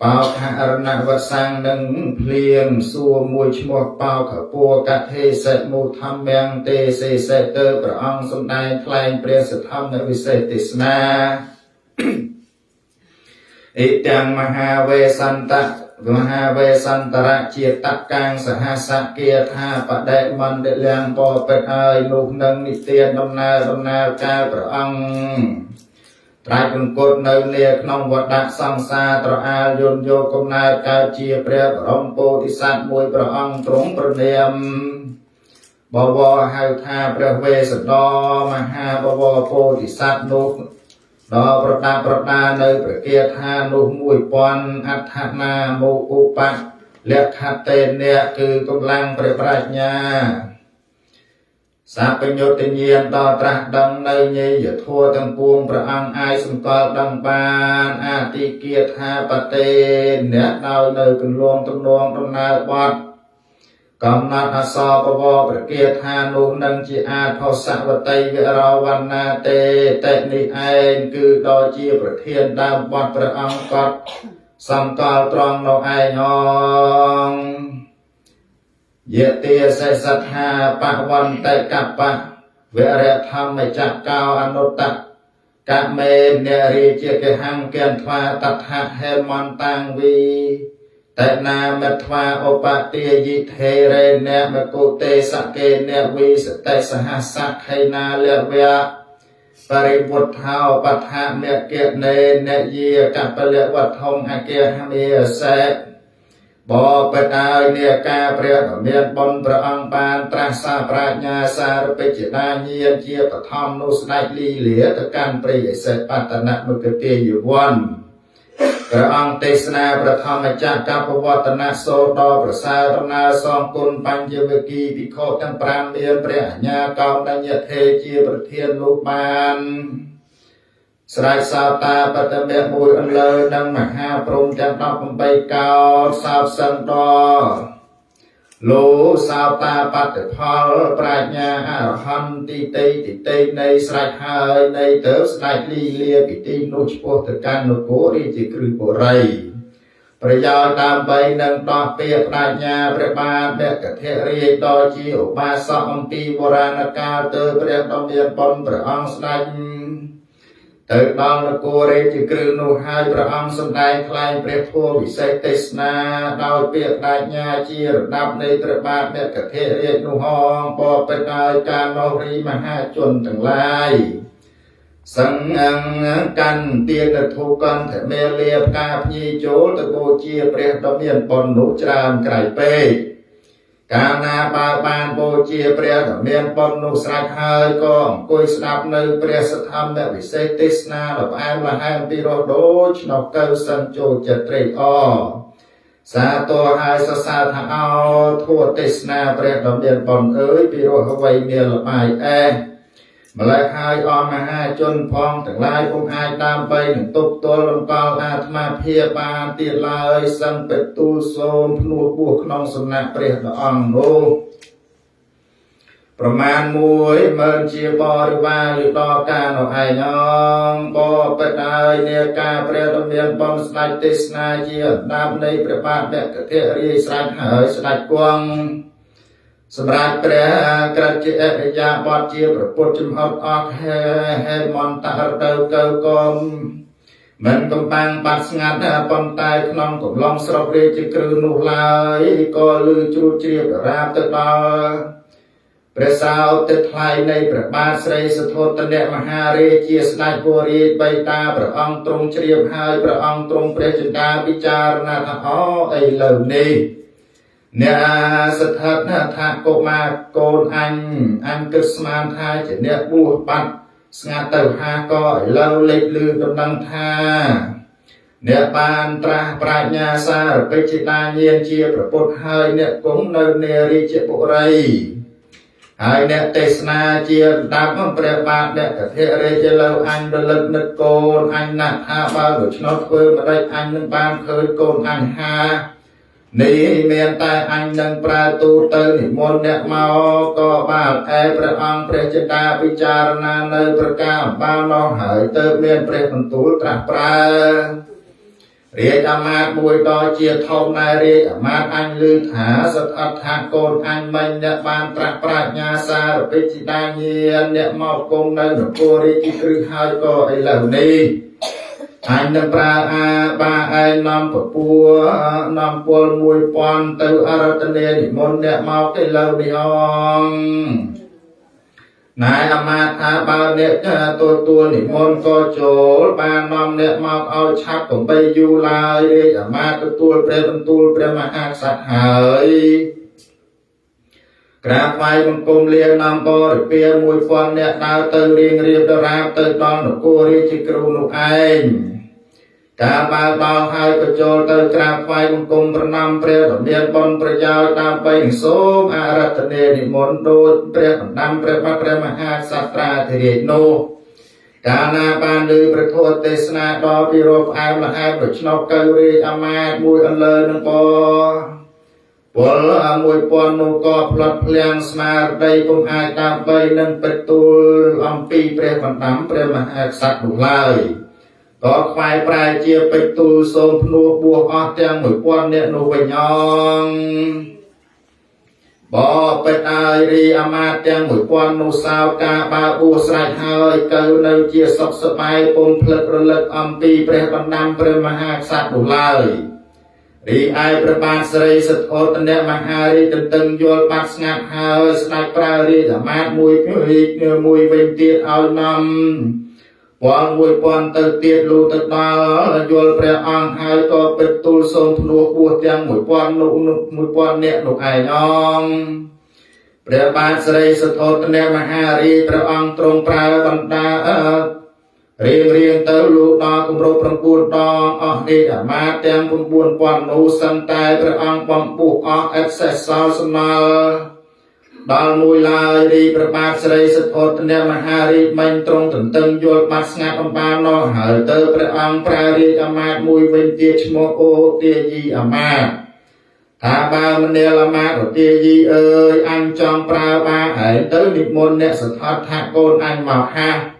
បោខអរណវសាំងនឹងភ្លៀងសួរមួយឈ្មោះបោខពួកថេសិមុធម្មំទេសេសិទៅព្រះអង្គសម្ដែងថ្លែងព្រះសទ្ធម្មវិសេសទេសនាអិទាំងមហាវេសន្តៈមហាវេសន្តរជាតកាំងសហសគាថាបដិមណ្ឌលំបបិទ្ធហើយនោះនឹងនិទានដំណើរកាលព្រះអង្គត្រាច់អង្គត់នៅនាក្នុងវត្តសង្សារត្រអាលយន្តយកកំណើតកើតជាព្រះបរមពោធិសត្វមួយព្រះអង្គទ្រង់ប្រនាមបវរហៅថាព្រះវេស្សន្តរមហាបវរពោធិសត្វនោះដល់ប្រដាប់ប្រដានៅព្រះគាថានោះ1000អដ្ឋនាមុឧបលក្ខតេនៈគឺកម្លាំងព្រះប្រាជ្ញាសបញ្ញុត្តញាណដល់ត្រាស់ដឹងនៅញយធัวទាំងពួងព្រះអង្គអាចសម្គាល់ដឹងបានអតិគាថាបតេអ្នកដោយនៅកន្លងទំនងដំណើរបត់ កំណត់អសរបវប្រគាថានោះនឹងជាអាថោសវតីវិរវណ្ណាទេតិនេះឯងគឺដល់ជាប្រធានដើមបត់ព្រះអង្គកត់សង្កល់ត្រង់នៅឯងអងយទាសិសត្ថាបវន្តកបៈវរធម្មចកោអនុត្តកមេនរាជាកហង្កន្ថ្វាតថហេមន្តាំងវីតនាមត្វាឧបទាយិធេរេនមគុទេសកេនវិសតិសហសខៃណាលវៈបរិវុទ្ថោបដ្ឋមគណេនយាកបលវត្ថុងអគាហមេសេបបិតាយនេការព្រះដ៏មានបុណ្យព្រះអង្គបានត្រាស់សារប្រាជ្ញាសារពេជ្ជដាញាណជាបឋមនោះស្ដេចលីលាទៅកាន់ព្រៃឥសិបតនមុគទាយវ័នព្រះអង្គទេសនាប្រធមចក្រកបវត្តនសូត្រដ៏ប្រសើរដំណើរសងគុណបញ្ញវគិភិក្ខុទាំង5មានព្រះអញ្ញាកោដញ្ញធេជាប្រធានលោកបានស្រេចសោតាបតមៈមួយអន្លើនិងមហាព្រំទាំង18កោដសោតសឹងដល់លោសោតាបតិផលប្រាជ្ញាអរហន្តិតិតិតិនៃស្រេចហើយនៃទៅស្ដេចលីលាពីទីនោះឆ្ពោះទៅកាន់នគររាជគ្រឹះបុរីប្រយោជន៍ដើម្បីនឹងដោះពាក្យប្រាជ្ញាព្រះបាទមគធរាជដល់ជាឧបាសកអំពីបុរាណកាលទៅព្រះដ៏មានបុណ្យព្រះអង្គស្ដេចទៅដល់នគររាជគ្រឹះនោះហើយព្រះអង្គសម្ដែងថ្លែងព្រះធម៌វិសេសទេសនាដោយពាក្យប្រាជ្ញាជារដាប់នៃព្រះបាទមគធរាជនោះហងបបិទ្ធដោយការនោះរីមហាជនទាំងឡាយសង្ឃកាន់ទានធុកន្ធមេលាផ្កាភ្ញីចូលទៅបូជាព្រះដ៏មានបុណ្យនោះច្រើនក្រៃពេកកាលណាបើបានបូជាព្រះដ៏មានបុណ្យនោះស្រេចហើយក៏អង្គុយស្ដាប់នៅព្រះសទ្ធម្មវិសេសទេសនាដ៏ផ្អែមល្ហែមពីរោះដូចឆ្នោកៅសឹងចូលចិត្តត្រេកអរសាទរហើយសរសើរថាអោធัวទេសនាព្រះដ៏មានបុណ្យអើយពីរោះអ្វីមានលបាយអេម្ល៉េះហើយអមហាជនផងទាំងឡាយពុំអាចដើម្បីនឹងទប់ទល់លំកល់អាត្មាភាពបានទៀតឡើយសឹងបទូលសូមភ្នោះពោះក្នុងសំណាក់ព្រះដ៏អង្គនោះប្រមាណ10000ជាបរិវារឬដល់ការនោះឯងអងបបិតាយនេការព្រះដ៏មានបុណ្យស្ដេចទេសនាជាអណ្ដាប់នៃព្រះបាទមគធរាជស្រេចហើយស្ដេចគង់សម្រាប់ព្រះក្រឹតជាអរិយាបថជាប្រពុតចំហត់អស់ហេហេមន្តរដូវកៅកុំមិនកំបាំងបាត់ស្ងាត់ប៉ុន្តែក្នុងកំឡុងស្រុករាជគ្រឹះនោះឡើយក៏លឺជ្រួតជ្រាបរាបទៅដល់ព្រះសោទិថ្លៃនៃព្រះបាទស្រីសធោទនៈមហារាជាស្ដេចវរាជបិតាព្រះអង្គទ្រង់ជ្រាបហើយព្រះអង្គទ្រង់ព្រះចិន្តាពិចារណាថាអូឥឡូវនេះអ្នកស្ថិតថាកុមារកូនអញអញគិតស្មានថាជាអ្នកបួសបាត់ស្ងាត់ទៅហាក៏ឥឡូវលេចលឺដំណឹងថាអ្នកបានត្រាស់ប្រាជ្ញាសារពេជ្ជដាញាណជាប្រពុតហើយអ្នកគង់នៅនារាជបុរីហើយអ្នកទេសនាជាដាប់ព្រះបាទអ្នកកធិរាជលើអញរលឹកនឹកកូនអញណាស់ថាបើដូច្នោះធ្វើម្ដេចអញនឹងបានឃើញកូនអញហានេះមានតែអញនឹងប្រើទូទៅនិមន្តអ្នកមកក៏បានឯព្រះអង្គព្រះចិន្តាពិចារណានៅប្រការអំបាលនោះហើយទៅមានព្រះបន្ទូលត្រាស់ប្រើរាជអាមាត្យមួយដ៏ជាធំណែរាជអាមាត្យអញឮថាសត្វអដ្ឋាកូនអញមិញអ្នកបានត្រាស់ប្រាជ្ញាសារពេជ្ជដាញាណអ្នកមកគង់នៅនគររាជគ្រឹះហើយក៏ឥឡូវនេះអញនឹងប្រើអាបាឯងនាំពពួរនាំពល1000ទៅអរតនេនិមន្តអ្នកមកឥឡូវនេះអងណែអាមាត្យថាបើអ្នកទទួលនិមន្តក៏ចូលបាននាំអ្នកមកឲ្យឆាប់កុំបីយូរឡើយរាជអាមាត្យទទួលព្រះបន្ទូលព្រះមហាក្សត្រហើយក្រាបថ្វាយបង្គំលានាំបរិពារ1000អ្នកដើរទៅរៀងរៀបដរាបទៅដល់នគររាជគ្រូនោះឯងកាលបើដល់ហើយក៏ចូលទៅក្រាបថ្វាយបង្គំប្រណម្យព្រះដ៏មានបុណ្យប្រយោជន៍ដើម្បីនឹងសូមអរតនេនិមន្តដោយព្រះបណ្ដាំព្រះបាទព្រះមហាក្សត្រាធិរាជនោះកាលណាបានឮព្រះធម៌ទេសនាដ៏ពីរោះផ្អែមល្ហែមដូច្នោះកៅរាជអាមាត្យមួយអន្លើនឹងប ពល1000នោះក៏ផ្លត់ភ្លាំងស្មារតីពុំអាចដើម្បីនឹងពិតទូលអំពីព្រះបណ្ដាំព្រះមហាក្សត្រនោះឡើយក៏ខ្វាយប្រែជាពេជ្រទូលសូមភ្នួសបួសអស់ទាំង1000នាក់នោះវិញអងបបិទ្ធឲ្យរីអាមាត្យទាំង1000នោះសោកាបើបួសស្រេចហើយទៅនៅជាសុខសប្បាយពុំភ្លឹករលឹកអំពីព្រះបណ្ដាំព្រះមហាក្សត្រនោះឡើយរីឯព្រះបាទស្រីសទ្ធោទនមហារាជទន្ទឹងយល់បាត់ស្ងាត់ហើយស្ដេចប្រើរាជអាមាត្យមួយមួយវិញទៀតឲ្យនាំពាន់មួយពាន់ទៅទៀតលុះទៅដល់យល់ព្រះអង្គហើយក៏ពិតទូលសូមភ្នួសបួសទាំង1000នោះ1000នាក់នោះឯងអងព្រះបាទស្រីសទ្ធោទនមហារាជព្រះអង្គទ្រង់ប្រើបណ្ដារៀងរៀងទៅលុះដល់គម្រប់9ដងអស់នេះអាមាត្យទាំង9000នោះសឹងតែព្រះអង្គបំពោះអស់ឥតសេះសល់សំណល់ដល់មួយឡើយរីព្រះបាទស្រីសទ្ធោទនមហារាជមិញទ្រង់ទន្ទឹងយល់បាត់ស្ងាត់អំបាលនោះហើយទៅព្រះអង្គប្រើរាជអាមាត្យមួយវិញទៀតឈ្មោះអូទាយីអាមាត្យថាបើមនាលអាមាត្យអូទាយីអើយអញចង់ប្រើបាឯងទៅនិមន្តអ្នកសទ្ធដ្ឋកូនអញមកហាត្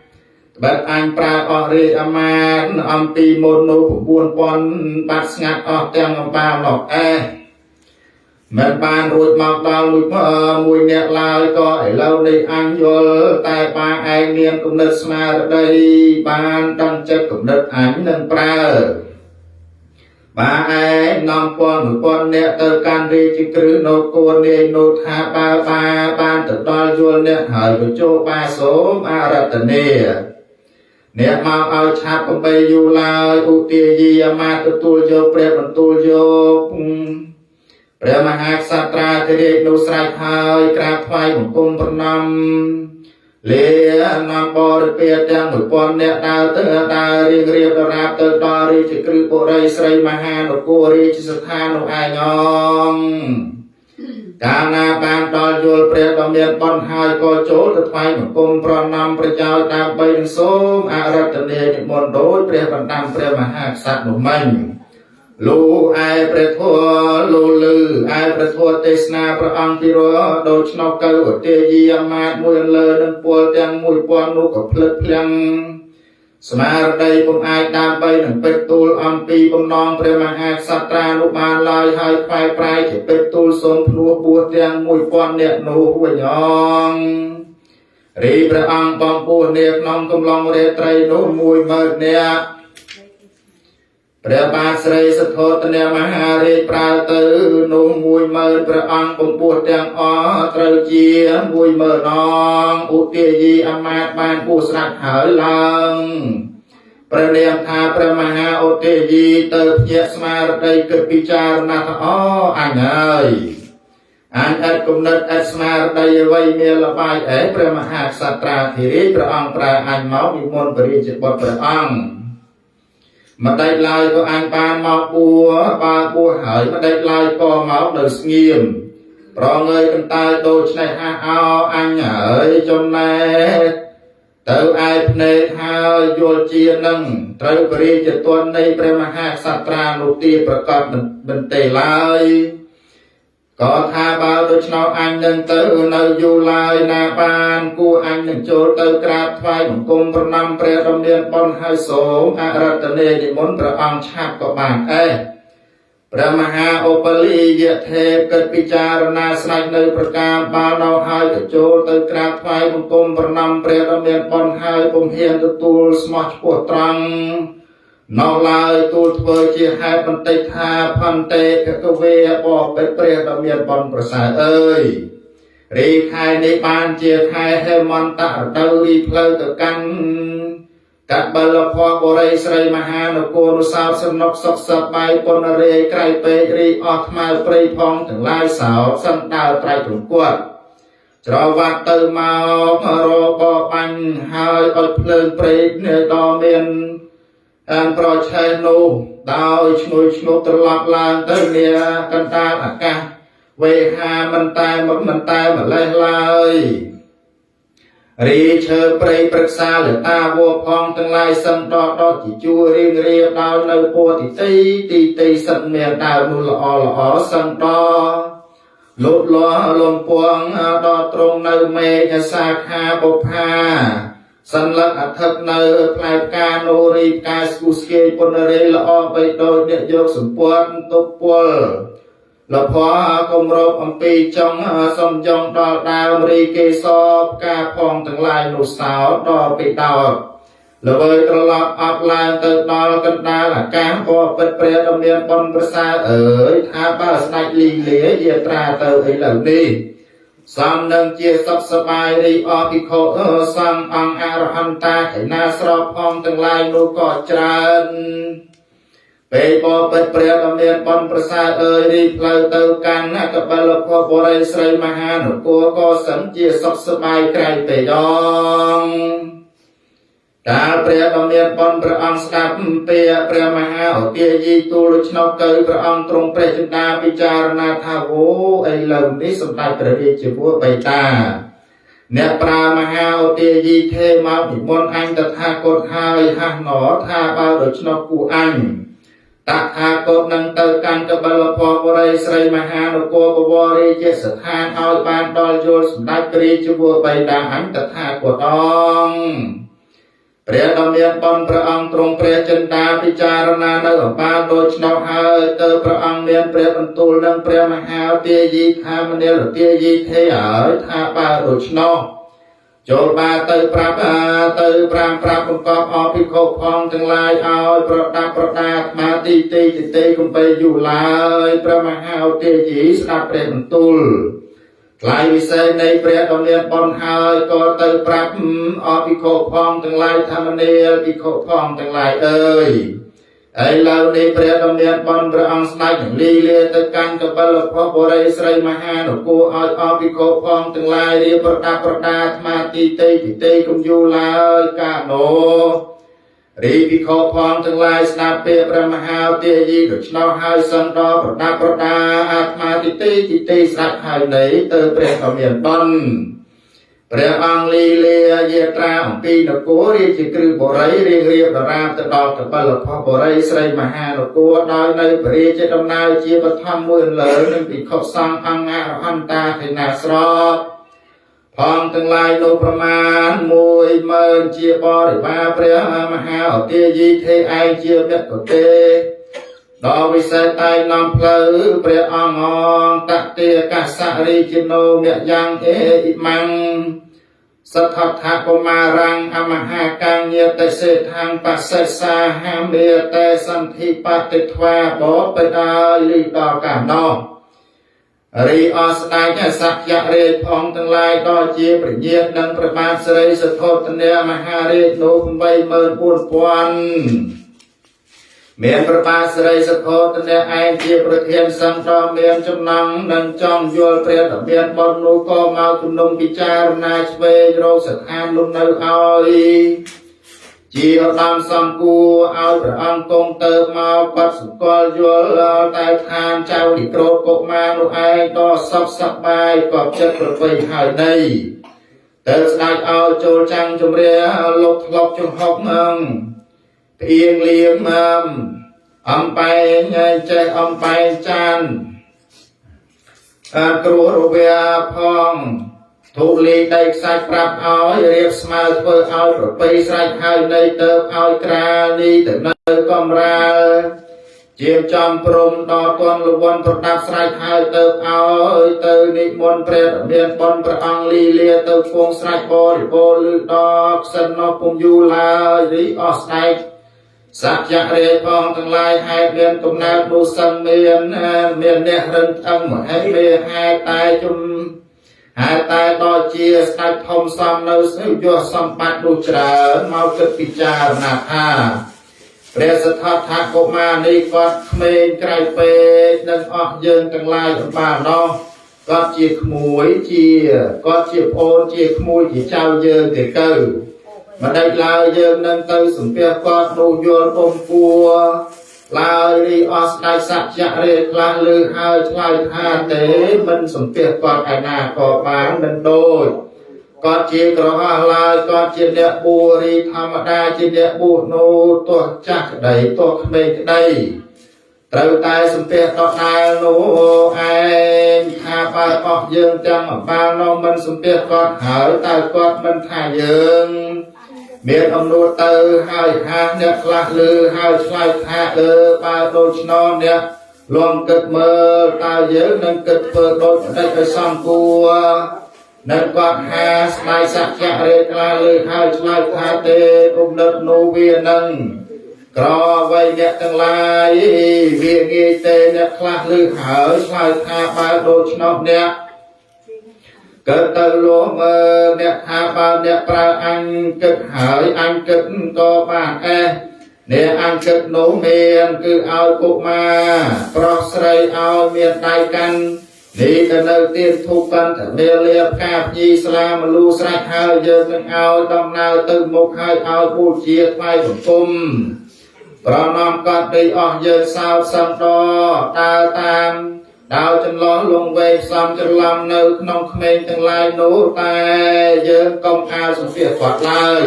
បិតអញប្រើអស់រាជអាមាត្យអំពីមុននោះ9000បាត់ស្ងាត់អស់ទាំងអំបាលនោះអេមិនបានរួចមកដល់មួយមួយអ្នកឡើយក៏ឥឡូវនេះអញយល់តែបាឯងមានគំនិតស្មារតីបានដឹងចិត្តគំនិតអញនឹងប្រើបាឯងនាំពាន់មួយពាន់អ្នកទៅកាន់រាជគ្រឹះនគរនាយនោះថាបើបាបានទៅដល់យល់អ្នកហើយក៏ចូលបាសូមអរតនីអ្នកមកឲ្យឆាប់កំបីយូរឡើយឧទាយីអាមាត្យទទួលយកព្រះបន្ទូលយកព្រះមហាក្សត្រាធិរាជនោះស្រេចហើយក្រាបថ្វាយបង្គំប្រណម្យលានាំបរិពារទាំង1000នាក់ដើរទៅដើររៀងរៀបដរាបទៅដល់រាជគ្រឹះបុរីស្រីមហានគររាជស្ថាននោះឯងអងកាលណាបានដល់យល់ព្រះដ៏មានបុណ្យហើយក៏ចូលទៅថ្វាយបង្គំប្រណម្យប្រយោជន៍ដើម្បីនឹងសូមអរតនីនិមន្តដោយព្រះបណ្ដាំព្រះមហាក្សត្រនោះមិញលូឯព្រះធម៌លូលឺឯព្រះធម៌ទេសនាព្រះអង្គពីរដូច្នោះកៅឧទាយីអាមាត្យមួយលើនឹងពលទាំង1000នោះក៏ភ្លឹកភ្លាំងស្មារតីពុំអាចដើម្បីនឹងពេជ្រទូលអំពីបំណងព្រះមហាក្សត្រានោះបានឡើយហើយខ្វាយប្រែជាពេជ្រទូលសូមភ្នួសបួសទាំង1000នាក់នោះវិញអងរីព្រះអង្គបំពោះនាក្នុងកំឡុងរាត្រីនោះ10000នាក់ព្រះបាទស្រីសទ្ធោទនមហារាជប្រើទៅនោះ10000ព្រះអង្គបំពោះទាំងអស់ត្រូវជា10000ដងឧទាយីអាមាត្យបានពោះស្រាប់ហើយឡើងព្រះនាមថាព្រះមហាឧទាយីទៅភ្ញាក់ស្មារតីគិតពិចារណាថាអូអញហើយអញឥតគំនិតឥតស្មារតីអ្វីមានលបាយអេព្រះមហាក្សត្រាធិរាជព្រះអង្គប្រើអញមកនិមន្តព្រះរាជបុត្រព្រះអង្គម្ដេចឡើយក៏អញបានមកបួបើបួហើយម្ដេចឡើយក៏មកនៅស្ងៀមប្រងើយកន្តើយដូច្នេះហះអោអញហើយចំណែកទៅឯភ្នែកហើយយល់ជានឹងត្រូវព្រះរាជទន់នៃព្រះមហាក្សត្រានោះទីប្រកបមិនទេឡើយក៏ថាបើដូច្នោះអញនឹងទៅនៅយូរឡើយណាបានគួរអញនឹងចូលទៅក្រាបថ្វាយបង្គំប្រណម្យព្រះដ៏មានបុណ្យហើយសូមអរតនីនិមន្តព្រះអង្គឆាប់ក៏បានអេព្រះមហាឧបលីយទេពគិតពិចារណាស្រេចនៅប្រការបាលដល់ហើយក៏ចូលទៅក្រាបថ្វាយបង្គំប្រណម្យព្រះដ៏មានបុណ្យហើយពុំហ៊ានទទួលស្មោះឆ្ពោះត្រង់នៅឡើយទូលធ្វើជាហេតុបន្តិចថាផន្តេភគវេបបិទ្ធព្រះដ៏មានបុណ្យប្រសើរអើយរីខែនេះបានជាខែហេមន្តរដូវរីផ្លូវទៅកាន់កបិលភបុរីស្រីមហានគរនុសោសនុកសុខសប្បាយពនរាយក្រៃពេករីអស់ថ្មព្រៃផងទាំងឡាយសោតសណ្ដើត្រៃត្រង្គត់ច្រវាក់ទៅមករបបាញ់ហើយអុចភ្លើងព្រៃដ៏មានអានប្រឆេះនោះដោយឈ្ងុយឈ្ងប់ត្រឡប់ឡើងទៅនាកណ្ដាលអាកាសវេហាមិនតែមិនតែម្លេះឡើយរីឈើព្រៃព្រឹក្សាលតាវផងទាំងឡាយសឹងដកដកជាជួររៀងរៀបដោយនៅពោធិទីទីទីសឹកមានដើមនោះល្អល្អសឹងដក លូតលាស់លំពងដល់ត្រង់នៅមេឃសាខាបុប្ផាសន្លឹកអធិកនៅផ្លែផ្កានូរីផ្កាស្គុស្គាយពុនរេល្អបីដូចអ្នកយកសម្ព័ន្ធទុពលលភគម្របអំពីចុងសំចងដល់ដើមរីកេសរផ្កាផងទាំងឡាយនោះសោដល់ពីដោតល្វើយត្រឡប់អប់ឡើងទៅដល់កណ្ដាលអាកាសក៏ពិតព្រះដ៏មានបុណ្យប្រសើរអើយថាបើស្ដេចលីលាយាត្រាទៅឥឡូវនេះសំនឹងជាសុខសប្បាយរីអភិក្ខុសង្ឃអង្គអរហន្តាកណាស្របផងទាំងឡាយនោះក៏ច្រើនពេលបបិទ្ធព្រះដ៏មានបុណ្យប្រសើរអើយរីផ្លូវទៅកាន់កបិលភពបុរីស្រីមហានគរក៏សិនជាសុខសប្បាយក្រៃពេដងកាលព្រះដ៏មានបុណ្យព្រះអង្គស្ដាប់ពាក្យព្រះមហាឧទាយីទូលដូច្នោះទៅព្រះអង្គទ្រង់ព្រះចិន្តាពិចារណាថាអូឥឡូវនេះសម្ដេចព្រះរាជវរបិតាអ្នកប្រាមហាឧទាយីថេមកនិមន្តអញតថាគតហើយហាស់ណថាបើដូច្នោះគូអញតថាគតនឹងទៅកាន់កបិលភពបុរីស្រីមហានគរបវររាជស្ថានឲ្យបានដល់យល់សម្ដេចព្រះរាជវរបិតាអញតថាគតអងព្រះដ៏មានបុណ្យព្រះអង្គទ្រង់ព្រះចិន្តាពិចារណានៅអបាលដូច្នោះហើយទៅព្រះអង្គមានព្រះបន្ទូលនឹងព្រះមហាទាយីថាមនាលទាយីថេហើយថាបើដូច្នោះចូលបាទៅប្រាប់ទៅប្រាំប្រាប់បង្កប់អភិក្ខុផងទាំងឡាយឲ្យប្រដាប់ប្រដាអាត្មាទីទីទីកំបីយូរឡើយព្រះមហាទាយីស្ដាប់ព្រះបន្ទូលថ្លៃវិសេសនៃព្រះដ៏មានបុណ្យហើយក៏ទៅប្រាប់អភិក្ខុផងទាំងឡាយធម្មនាលភិក្ខុផងទាំងឡាយអើយឥឡូវនេះព្រះដ៏មានបុណ្យព្រះអង្គស្ដេចនឹងលីលាទៅកាន់កបិលភពបុរីស្រីមហានគរឲ្យអភិក្ខុផងទាំងឡាយរៀបប្រដាប់ប្រដាអាត្មាទីទីទីកំយូរឡើយកាលនោះរីភិក្ខុផងទាំងឡាយស្ដាប់ពាក្យព្រះមហាទាយីដូច្នោះហើយសឹងដល់ប្រដាប់ប្រដាអាត្មាទីទីទីស្ដាប់ហើយនៃទៅព្រះដ៏មានបុណ្យព្រះអង្គលីលាយាត្រាអំពីនគររាជគ្រឹះបុរីរៀងរៀបដរាបទៅដល់កបិលភពបុរីស្រីមហានគរដោយនៅព្រះរាជដំណើរជាបឋមមួយលើនឹងភិក្ខុសង្ឃអង្គអរហន្តាធិណាស្របផងទាំងឡាយនោះប្រមាណ10000ជាបរិវារព្រះមហាឧទាយីថេឯងជាមគ្គទេដល់វិសេសតែងនាំផ្លូវព្រះអង្គអងតតិកាសរិជានោមយ៉ាងអេអ៊ីម៉ាំងសទ្ធដ្ឋកុមារាំងអមហាកាញាតិសេដ្ឋាងបសិសាហាមេតេសន្ធិបតិធ្វាបបិដោយលីដល់កាលនោះរីអស្ដេចសក្យរាជផងទាំងឡាយដល់ជាព្រះញាតិនិងព្រះបាទសិរីសទ្ធោទនមហារាជនោះ84000មានព្រះបាទសិរីសទ្ធោទនឯងជាប្រធានសង្ឃដ៏មានចំណងនិងចង់យល់ព្រះដ៏មានបុណ្យនោះក៏មកជំនុំពិចារណាឆ្វេងរកស្ថានលំនៅឲ្យជាឧត្តមសំគួរឲ្យព្រះអង្គគង់ទៅមកបាត់សម្គាល់យល់តែឋានចៅនិក្រោធកុមារនោះឯងដ៏សុខសប្បាយក៏ចិត្តប្រពៃហើយនៃទៅស្ដេចឲ្យចូលចាំងជំរាលោកធ្លុកចង្ហុកនឹងផ្អៀងលៀងមអំបែងចេះអំបែងចានអាគ្រោះរវាផងធូលីដីខ្សាច់ប្រាប់ឲ្យរៀបស្មើធ្វើឲ្យប្រពៃស្រេចហើយនៃទៅឲ្យក្រាលនេះទៅនៅកំរាលជាចំព្រំដល់ទន់លវនប្រដាប់ស្រេចហើយទៅឲ្យទៅនិមន្តព្រះមានបុណ្យព្រះអង្គលីលាទៅគង់ស្រេចបរិបូរណ៍ឬដល់ខ្សិននោះពុំយូរឡើយរីអស់ស្ដេចសក្យរាជផងទាំងឡាយហេតុមានកំណើតនោះសឹងមានមានអ្នករឹងត្អឹងមហិមេហេតុតែជំហេតុតែដល់ជាស្ដេចធំសំនៅស្យោសម្បត្តិនោះច្រើនមកគិតពិចារណាថាព្រះសទ្ធដ្ឋកុមារនេះគាត់ក្មេងក្រៃពេកនឹងអស់យើងទាំងឡាយអំបាលនោះគាត់ជាក្មួយជាគាត់ជាប្អូនជាក្មួយជាចៅយើងទេទៅមិនដេចឡើយយើងនឹងទៅសំពះគាត់នោះយល់បំគួរឡើយរីអស់ស្ដេចសក្យរាជខ្លះលើហើយឆ្លើយថាទេមិនសំពះគាត់ឯណាក៏បានមិនដូចគាត់ជាក្រហោះឡើយគាត់ជាអ្នកបួរីធម្មតាជាអ្នកបួសនោះទោះចាស់ក្តីទោះក្មេងក្តី ត្រូវតែសំពះដដែលនោះឯងថាបើអស់យើងទាំងអំបាលនោះមិនសំពះគាត់ហើយតើគាត់មិនថាយើងមានអំនួតទៅហើយហាអ្នកខ្លះលឺហើយឆ្លើយថាអឺបើដូច្នោះអ្នកលងគិតមើលតើយើងនឹងគិតធ្វើដូចម្ដេចឲ្យសមគួរនឹងគាត់ហាស្ដាយសច្ចៈរេខ្លះលឺហើយឆ្លើយថាទេគំនិតនោះវានឹងក្រអ្វីអ្នកទាំងឡាយវាងាយទេអ្នកខ្លះលឺហើយឆ្លើយថាបើដូច្នោះអ្នកកើតទៅលោមើអ្នកថាបើអ្នកប្រើអញគិតហើយអញគិតក៏បានអេះអ្នកអញគិតនោះមានគឺឲ្យកុមារប្រុសស្រីឲ្យមានដៃកាន់នេះទៅនៅទៀនធូបកាន់តែមានលាបកាភ្ញីស្លាមលូស្រេចហើយយើងនឹងឲ្យដំណើរទៅមុខហើយឲ្យបូជាថ្វាយបង្គំប្រណម្យកត់ដីអស់យើងសោតសឹងដដើរតាមដោយចន្លោះលងវែងផ្សំច្រឡំនៅក្នុងក្មេងទាំងឡាយនោះតែយើងកុំអាលសំភារគាត់ឡើយ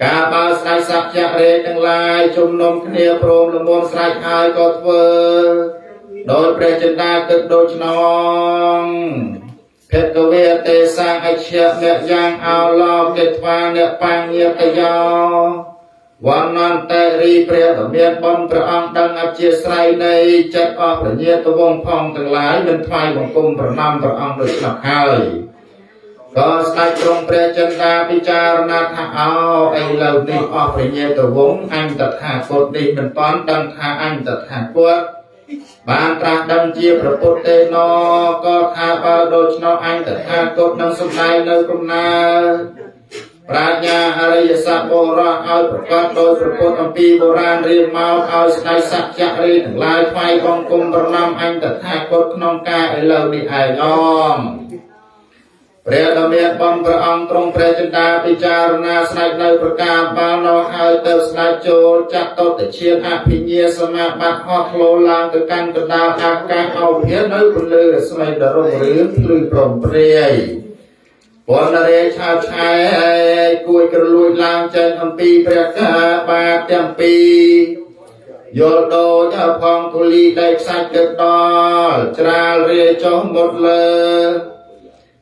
ការបើស្ដេចសក្យរេទាំងឡាយជំនុំគ្នាព្រមលមមស្រេចហើយក៏ធ្វើដោយព្រះចិន្តាគិតដូច្នងភគវេទេសੰអជ្ឈៈអ្នកយ៉ាងអោឡោកេថ្វាអ្នកបញ្ញតយោវណ្ណន្តរីព្រះដ៏មានបុណ្យព្រះអង្គដឹងអធិស្រ័យនៃចិត្តអស់ព្រះញាតវង្សផងទាំងឡាយមិនថ្វាយបង្គំប្រណម្យព្រះអង្គដូច្នោះហើយក៏ស្ដេចទ្រង់ព្រះចិន្តាពិចារណាថាអោឥឡូវនេះអស់ព្រះញាតវង្សអញតថាគតនេះមិនតាន់ដឹងថាអញតថាគតបានត្រាស់ដឹងជាព្រះពុទ្ធទេណក៏ថាបើដូច្នោះអញតថាគតនឹងសម្ដែងនៅកំណើប្រាជ្ញាអរិយសច្ចបរោះឲ្យប្រកាសដោយព្រះពុទ្ធអំពីបុរាណរៀងមកឲ្យស្ដេចសច្ចរីទាំងឡាយថ្វាយបង្គំប្រណម្យអញតថាគតក្នុងការឥឡូវនេះឯងអងព្រះដ៏មានបុណ្យព្រះអង្គទ្រង់ព្រះចិន្តាពិចារណាស្ដេចនៅប្រការបាលនោះហើយទៅស្ដេចចូលចាត់តតឈានអភិញ្ញាសមាបត្តិហោះធ្លោឡើងទៅកាន់កណ្ដាលអាកាសអោភានៅពន្លឺរស្មីដ៏រុងរឿងភ្លឺព្រមព្រាយពនរេឆាវឆែគួយក្រលួចឡើងចេញអំពីព្រះកាបាទទាំងពីរយល់ដូចផងធូលីដែកខ្សាច់ទៅដល់ច្រាលរាយចុះមុតលើ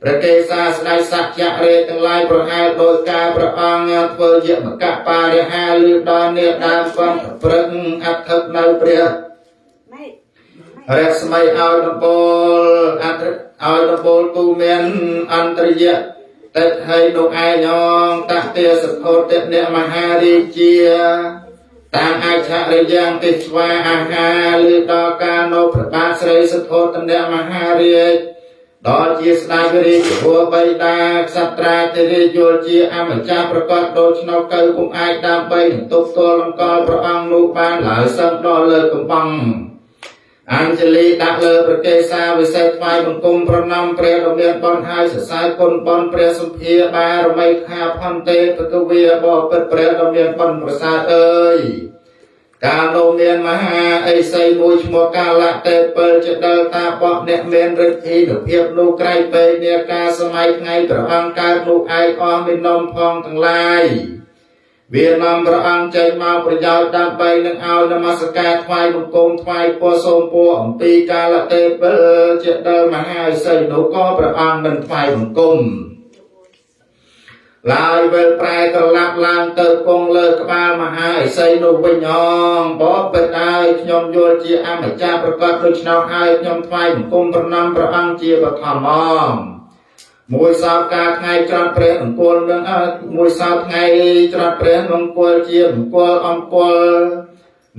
ព្រះកេសាស្ដេចសក្យរេទាំងឡាយប្រហែលដោយការព្រះអង្គធ្វើយមកបរិហាឬដល់នេដើមកំព្រឹកអធិកនៅព្រះរស្មីឲ្យដំបូលអធិឲ្យដំបូលទូមានអន្តរយៈតិថៃនោះឯងអងតតិសទ្ធោតអ្នកមហារាជាតាមអាចឆរិយ៉ាងទិស្វាអាហារឬដល់ការនៅព្រះបាទស្រីសទ្ធោតអ្នកមហារាជដល់ជាស្ដេចរាជវរបៃតាក្សត្រាធិរាជយល់ជាអម្ចាស់ប្រកាសដូច្នោះកៅពុំអាចដើម្បីនឹងទប់ទល់លង្កលព្រះអង្គនោះបានឡើយសឹងដល់លើកំបងអញ្ជលីដាក់លើព្រះកេសាវិសេសថ្វាយបង្គំប្រណម្យព្រះដ៏មានបុណ្យហើយសរសើរគុណបុណ្យព្រះសម្ភាបារមីថាផន្ទេពកវាបពិតព្រះដ៏មានបុណ្យប្រសើរអើយកាលនោះមានមហាអិសីមួយឈ្មោះកាលៈទេពិលចដិលតាបកអ្នកមានឫទ្ធីនុភាពនោះក្រៃពេកនាការសម័យថ្ងៃព្រះអង្គកើតនោះឯងអស់មាននំផងទាំងឡាយវានាំព្រះអង្គចេញមកប្រយោជន៍ដើម្បីនឹងឲ្យនមស្ការថ្វាយបង្គំថ្វាយពរសូមពរអំពីកាលទេពិលជាដល់មហាអិសីនោះក៏ព្រះអង្គមិនថ្វាយបង្គំឡើយវិលប្រែត្រឡប់ឡើងទៅគង់លើក្បាលមហាអិសីនោះវិញអងបបិទ្ធហើយខ្ញុំយល់ជាអម្ចាស់ប្រកាសដូច្នោះហើយខ្ញុំថ្វាយបង្គំប្រណម្យព្រះអង្គជាបឋមអងមួយសោតការថ្ងៃច្រត់ព្រះអង្គលនឹងមួយសោតថ្ងៃច្រត់ព្រះមង្គលជាមង្គលអង្គល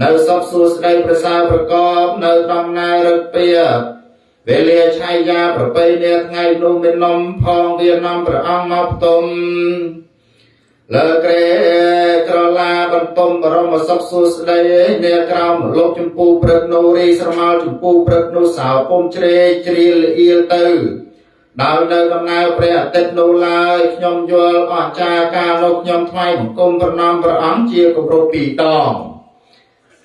នៅសុខសួស្តីប្រសើរប្រកបនៅដំណើររឹកពៀវេលាឆាយាប្រពៃនាថ្ងៃនោះមាននំផងវានាំព្រះអង្គមកផ្ទុំលើក្រេក្រឡាបន្ទុំបរមសុខសួស្តីនាក្រោមលោកចម្ពូព្រឹកនោះរីស្រមោលចម្ពូព្រឹកនោះសោពុំជ្រេជ្រាលអៀលទៅដោយនៅដំណើរព្រះអាទិត្យនោះឡើយខ្ញុំយល់អស្ចារ្យការនោះខ្ញុំថ្វាយបង្គំប្រណម្យព្រះអង្គជាគម្រប់ពីរដង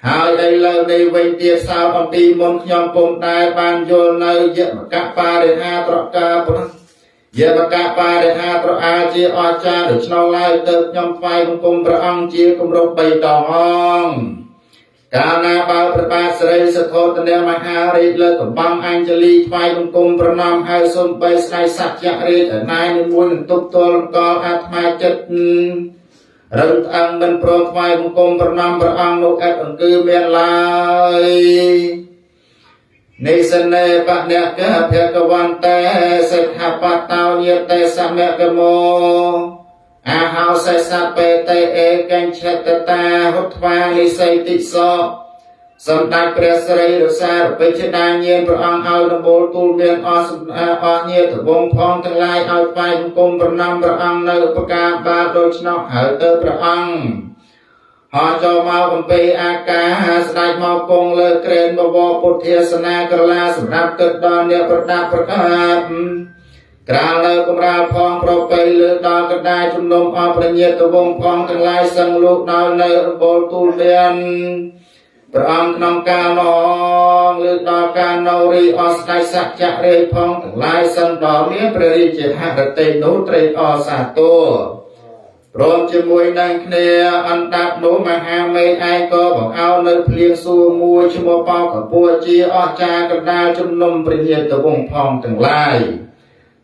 ហើយឥឡូវនេះវិញទៀតសោតអំពីមុនខ្ញុំពុំដែលបានយល់នៅយមកបរិហាត្រកាប្រយមកបរិហាត្រអាជាអស្ចារ្យដូច្នោះឡើយទៅខ្ញុំថ្វាយបង្គំព្រះអង្គជាគម្រប់3ដងអង កាលណាបើព្រះបាទស្រីសទ្ធោទនមហារាជលើកកំបងអញ្ជលីថ្វាយបង្គំប្រណម្យហើយសំបីស្ដេចសក្យរាជឯណានិមួយនឹងទប់ទល់កលអាត្មាចិត្តរឹងត្អឹងមិនព្រមថ្វាយបង្គំប្រណម្យព្រះអង្គនោះឥតអង្គឺមានឡើយ និសនេបនៈកភគវន្តេសិក្ខាបតោញាតេសមកមោអាហោសេសបេតេអេកញ្ឆតតាហុត្វានិស័យតិសោសម្ដេចព្រះស្រីរសារពេជ្ជដាញាណព្រះអង្គឲ្យដំបូលទូលមានអស់អស់ញាតវងផងទាំងឡាយឲ្យថ្វាយបង្គំប្រណម្យព្រះអង្គនៅឧបការបាលដូច្នោះហើយទៅព្រះអង្គហោះចូលមកអំពីអាកាសស្ដេចមកគង់លើក្រែនបវរពុទ្ធាសនាក្រឡាសម្រាប់គិតដល់អ្នកប្រដាប់ប្រកាសក្រាលនៅកំរាលផងប្រពៃលើដល់កដាជំនុំអប្រញាតវងផងទាំងឡាយសឹងលោកដល់នៅអំបូលទូលមានព្រះអង្គក្នុងកាលនងលើដល់ការនៅរីអស់ស្ដេចសច្ចៈរាជផងទាំងឡាយសឹងដល់មានព្រះរាជាហរតិនោះត្រេកអរសាទរព្រមជាមួយនឹងគ្នាអណ្ដាប់នោះមហាមេឃឯងក៏បង្អោនៅភ្លៀងសួរមួយឈ្មោះបោកពួរជាអស្ចារ្យកណ្ដាលជំនុំព្រះញាតិវង្សផងទាំងឡាយ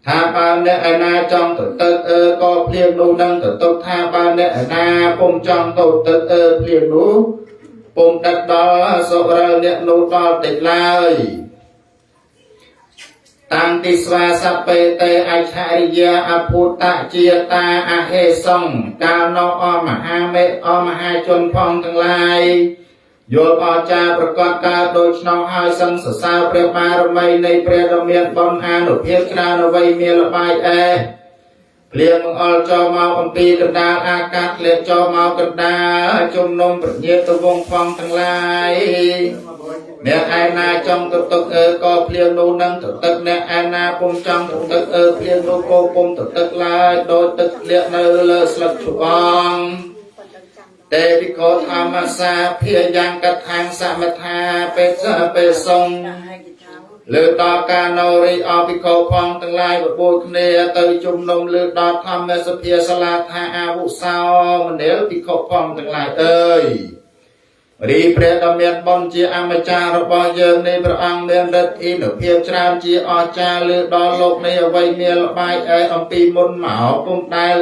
ថាបើអ្នកឯណាចង់ទៅទឹកអឺក៏ភ្លៀងនោះនឹងទៅទុកថាបើអ្នកឯណាពុំចង់ទៅទឹកអឺភ្លៀងនោះពុំដឹកដល់សុរិលអ្នកនោះដល់តិចឡើយតាំងទីស្វាសពេតេអច្ឆរិយាអភូតជាតាអហេសង្កាលណោអមហាមេអមហាជនផងទាំងឡាយយល់អស្ចារ្យប្រកបកើតដូច្នោះហើយសឹងសរសើរព្រះបារមីនៃព្រះដ៏មានបុណ្យអានុភាពច្រើនអ្វីមានលបាយអេភ្លៀងបង្អុលចូលមកអំពីកណ្ដាលអាកាសធ្លាក់ចូលមកកណ្ដាលជំនុំព្រះញាតិវង្សផងទាំងឡាយអ្នកឯណាចង់ទៅទឹកអើក៏ភ្លៀងនោះនឹងទៅទឹកអ្នកឯណាពុំចង់ទៅទឹកអើភ្លៀងនោះក៏ពុំទៅទឹកឡើយដោយទឹកធ្លាក់នៅលើស្លឹកឈូអងទេភិក្ខុធម្មសាភាយ៉ាងកថាងសមថាបេសបេសងលើដល់ការណរិអភិក្ខុផងទាំងឡាយបបួលគ្នាទៅជំនុំលើដល់ធម្មសភាសាលាថាអាវុសោមនាលភិក្ខុផងទាំងឡាយអើយរីព្រះដ៏មានបុណ្យជាអម្ចាស់របស់យើងនៃព្រះអង្គមានឫទ្ធិនុភាពច្រើនជាអស្ចារ្យលើដល់លោកនេះអ្វីមានលបាយអែអំពីមុនមកពុំដែល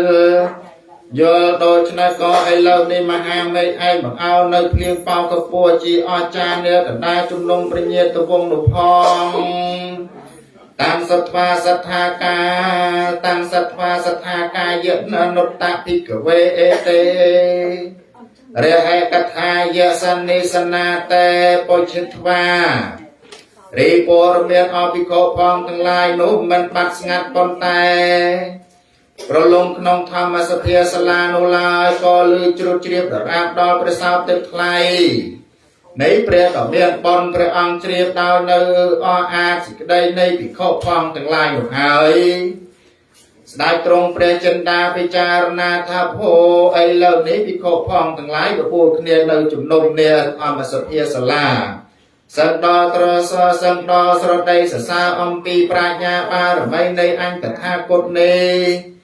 យល់ដូច្នេះក៏ឥឡូវនេះមហាមេឃឯងបង្អោនៅភ្លៀងបោកពស់ជាអស្ចារ្យនាកណ្ដាលជំនុំព្រះញាតិវង្សនោះផងតាំងសត្វាសត្ថាកាតាំងសត្វាសត្ថាកាយនុត្តភិក្ខវេអេតេរហេកថាយសនិសនាតេពុជិត្វារីព័រមានអភិក្ខុផងទាំងឡាយនោះមិនបាត់ស្ងាត់ប៉ុន្តែប្រលងក្នុងធម្មសភាសាលានោះឡើយក៏លឺជ្រុតជ្រាបដរាបដល់ព្រះសោតទឹកថ្លៃនៃព្រះដ៏មានបុណ្យព្រះអង្គជ្រាបដោយនៅអអាចសេចក្តីនៃភិក្ខុផងទាំងឡាយនោះហើយស្ដេចទ្រង់ព្រះចិន្តាពិចារណាថាភោឥឡូវនេះភិក្ខុផងទាំងឡាយបបួលគ្នានៅជំនុំនាធម្មសភាសាលាសឹងដល់ត្រសសឹងដល់ស្រដីសរសើរអំពីប្រាជ្ញាបារមីនៃអញតថាគតនេះ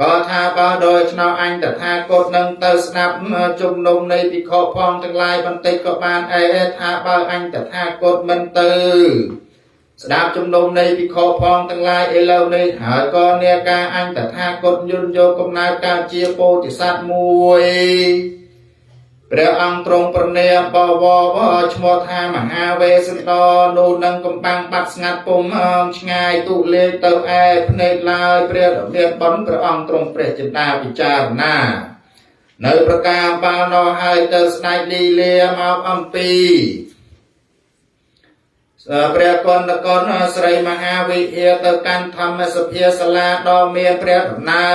ក៏ថាបើដោយឆ្នោអញតថាគតនឹងទៅស្ដាប់ជំនុំនៃភិក្ខុផងទាំងឡាយបន្តិចក៏បានអេថាបើអញតថាគតមិនទៅស្ដាប់ជំនុំនៃភិក្ខុផងទាំងឡាយឥឡូវនេះហើយក៏នាការអញតថាគតយន្តយកកំណើតកើតជាពោធិសត្វមួយព្រះអង្គទ្រង់ប្រណិបវរឈ្មោះថាមហាវេស្សន្តរនោះនឹងកំបាំងបាត់ស្ងាត់ពុំឆ្ងាយទុលេទៅឯភ្នែកឡើយព្រះដ៏មានបុណ្យព្រះអង្គទ្រង់ព្រះចិន្តាពិចារណានៅប្រការបាលនោះហើយទៅស្ដេចលីលាមកអំពីព្រះកុនកុនស្រីមហាវិហារទៅកាន់ធម្មសភាសាលាដ៏មានព្រះដំណើ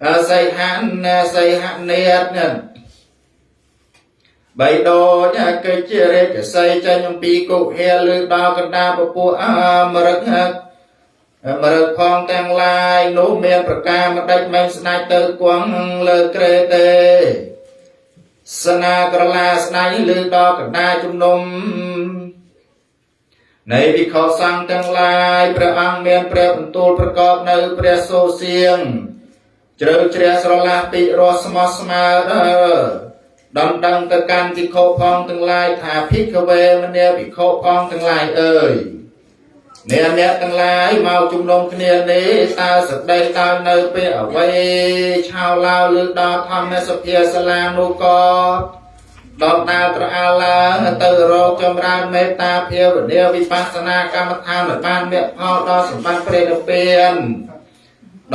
រសីហនសីហនេតបីដូចគឺជារាជសីចេញអំពីគុហាឬដល់កណ្ដាលពពួកមរឹកមរឹកផងទាំងឡាយនោះមានប្រការម្ដេចមិនស្ដេចទៅគង់លើក្រេទេសនាក្រឡាស្ដេចឬដល់កណ្ដាលជំនុំនៃភិក្ខុសង្ឃទាំងឡាយព្រះអង្គមានព្រះបន្ទូលប្រកបនៅព្រះសូរសៀងជ្រៅជ្រះស្រឡះពីរស់ស្មោះស្មើ ដំដឹងទៅកាន់ភិក្ខុផងទាំងឡាយថាភិក្ខវេមនាភិក្ខុផងទាំងឡាយអើយអ្នកអ្នកទាំងឡាយមកជំនុំគ្នានេះតើសក្តីតើនៅពេលអ្វីឆោឡោឬដល់ធម្មសភាសាលានោះក៏ដល់ដាលត្រអាលឡើងទៅរកចម្រើនមេត្តាភាវនាវិបស្សនាកម្មដ្ឋានឲ្យបានមគ្គផលដល់សម្បត្តិព្រះនិព្វាន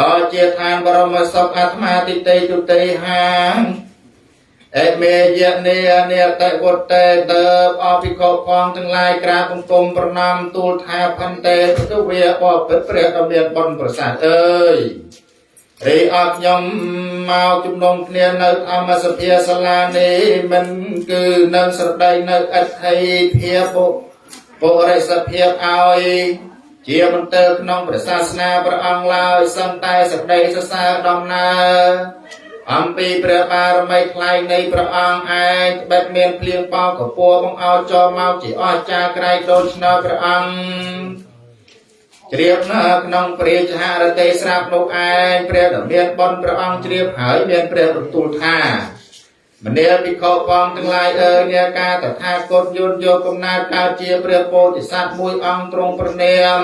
ដល់ជាឋានបរមសុខអាត្មាទិតិទុតិហាងអេមេយនេអនេតិវុតេទៅអភិក្ខុផងទាំងឡាយក្រាបបង្គំប្រណម្យទូលថាផន្តេភគវាបពិតព្រះដ៏មានបុណ្យប្រសើរអើយរីអត់ខ្ញុំមកជំនុំគ្នានៅធម្មសភាសាលានេះមិនគឺនឹងស្រដីនៅអត្ថិភាពពុរិសភាពឲ្យជាមន្ទិលក្នុងព្រះសាសនាព្រះអង្គឡើយសឹងតែសក្តីសរសើរដំណើរអំពីព្រះបារមីថ្លៃនៃព្រះអង្គឯងត្បិតមានភ្លៀងបោកពរបង្អោចមកជាអស្ចារ្យក្រៃដូច្នោះព្រះអង្គជ្រាបនៅក្នុងព្រះចហរតិស្រាប់នោះឯងព្រះដ៏មានបុណ្យព្រះអង្គជ្រាបហើយមានព្រះបន្ទូលថាមនាលភិក្ខុផងទាំងឡាយអើយនាការតថាគតយន្តយកកំណើតកើតជាព្រះពោធិសត្វមួយអង្គទ្រង់ព្រះនាម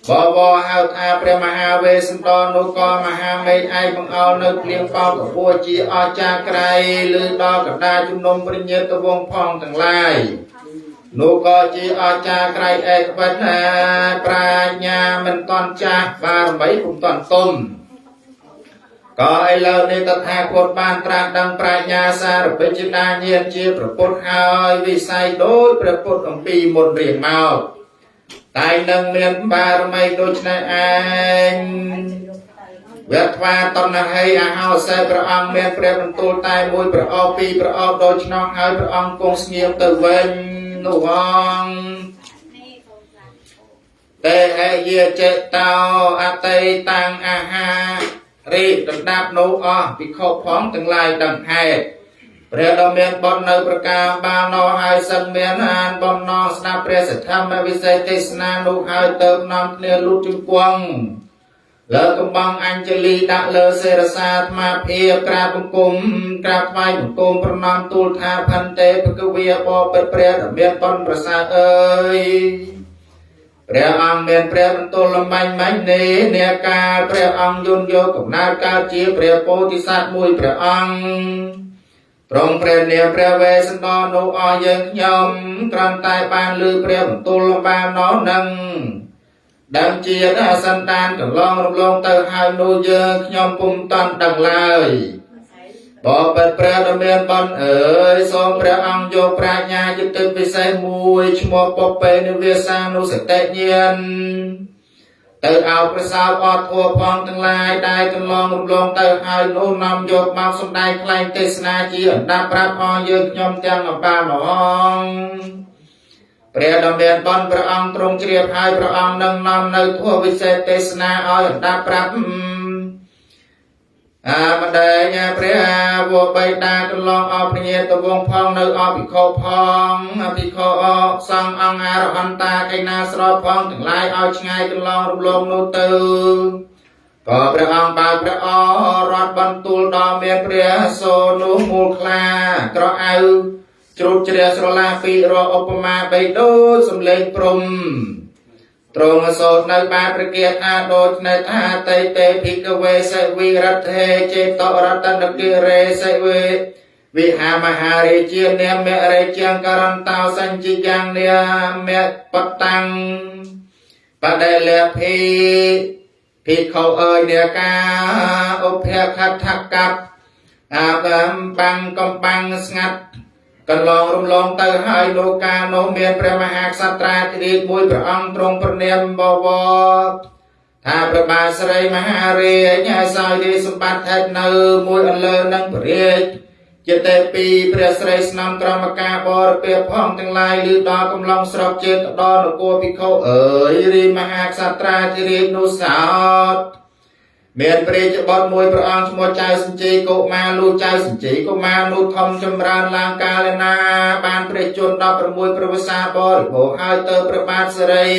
បវរហៅថាព្រះមហាវេស្សន្តរនោះក៏មហាមេឃឯងបង្អោលនៅភ្លៀងបោកពស់ជាអស្ចារ្យក្រៃឬដល់កណ្ដាលជំនុំព្រះញាតិវង្សផងទាំងឡាយនោះក៏ជាអស្ចារ្យក្រៃឯកបិតណាប្រាជ្ញាមិនតន់ចាស់បារមីពុំតន់ទុំក៏ឥឡូវនេះតថាគតបានត្រាស់ដឹងប្រាជ្ញាសារពិជ្ជដាញាណជាព្រះពុទ្ធហើយវិស័យដូចព្រះពុទ្ធអំពីមុនរៀងមកតែនឹងមានបារមីដូច្នេះឯងវត្វាតណ្ហៃអហោសេព្រះអង្គមានព្រះបន្ទូលតែមួយព្រះអង្គពីរព្រះអង្គដូច្នោះហើយព្រះអង្គគង់ស្ងៀមទៅវិញនោះហងតេហេយាចេតោអតីតាំងអាហារីដណ្ដាប់នោះអស់ភិក្ខុផងទាំងឡាយដឹងហេតុព្រះដ៏មានបុណ្យនៅប្រការបាលណោហើយសិនមានអានបំណងស្ដាប់ព្រះសទ្ធម្មវិសេសទេសនានោះហើយទៅនាំគ្នាលូតជង្គង់លើកំបងអញ្ជលីដាក់លើសេរសាអាត្មាភាពក្រាបបង្គំក្រាបថ្វាយបង្គំប្រណម្យទូលថាផន្តេភគវាបពិតព្រះដ៏មានបុណ្យប្រសើរអើយព្រះអង្គមានព្រះបន្ទូលលំបាញ់មិញនេះនាកាលព្រះអង្គយន្តយកកំណើតកើតជាព្រះពោធិសត្វមួយព្រះអង្គទ្រង់ព្រះនាមព្រះវេស្សន្តរនោះអស់យើងខ្ញុំគ្រាន់តែបានឮព្រះបន្ទូលលំបាននោះនឹងដឹងជាសន្តានកន្លងរំលងទៅហើយនោះយើងខ្ញុំពុំតន់ដឹងឡើយបបិទ្ធព្រះដ៏មានបុណ្យអើយសូមព្រះអង្គយកប្រាជ្ញាយុទ្ធពិសេសមួយឈ្មោះពពេនិវាសានុសតិញាណទៅឲ្យប្រសោបអត់ធัวផងទាំងឡាយដែលកន្លងរំលងទៅហើយនោះនាំយកមកសម្ដែងថ្លែងទេសនាជាអណ្ដាប់ប្រាប់អស់យើងខ្ញុំទាំងអបាលមហងព្រះដ៏មានបុណ្យព្រះអង្គទ្រង់ជ្រាបហើយព្រះអង្គនឹងនាំនៅធម៌វិសេសទេសនាឲ្យអណ្ដាប់ប្រាប់អាមដេញព្រះវបិតាកន្លងអព្រះញាតវងផងនៅអភិក្ខុផងអភិក្ខុសង្ឃអង្គអរហន្តាកៃណាស្របផងទាំងឡាយឲ្យឆ្ងាយកន្លងរំលងនោះទៅក៏ព្រះអង្គបើព្រះអរតបន្ទូលដល់មានព្រះសូរនោះមូលខ្លាក្រអៅជ្រុតជ្រះស្រឡះពីរឧបមាបីដូចសំលេងព្រំទ្រង់សូត្រនៅបាព្រះគាថាដូចនេះថាតេតេភិក្ខវេសិវិរដ្ឋេចេតរតនគិរេសិវេវិហាមហារាជានាមរិជាងករន្តោសញ្ជយ៉ាងនាមបតាំងបដិលភិភិក្ខុអើយនាកាឧភខដ្ឋកັບអាកំបាំងកំបាំងស្ងាត់កន្លងរំលងទៅហើយលោកកាលនោះមានព្រះមហាក្សត្រាធិរាជមួយព្រះអង្គទ្រង់ព្រះនាមបវរថាព្រះបាទស្រីមហារាជសោយរាជសម្បត្តិថេតនៅមួយអន្លើនឹងព្រះរាជជាទេពីព្រះស្រីស្នំក្រមការបរពៀផងទាំងឡាយឬដល់កំឡុងស្រុកចេតដល់នគរភិក្ខុអើយរីមហាក្សត្រាធិរាជនោះសោតមានព្រះរាជបុត្រមួយព្រះអង្គឈ្មោះចៅសញ្ជ័យកុមារលុះចៅសញ្ជ័យកុមារនោះធំចម្រើនឡើងកាលណាបានព្រះជន្ម16ព្រះវស្សាបរិបូរណ៍ហើយទៅព្រះបាទសិរី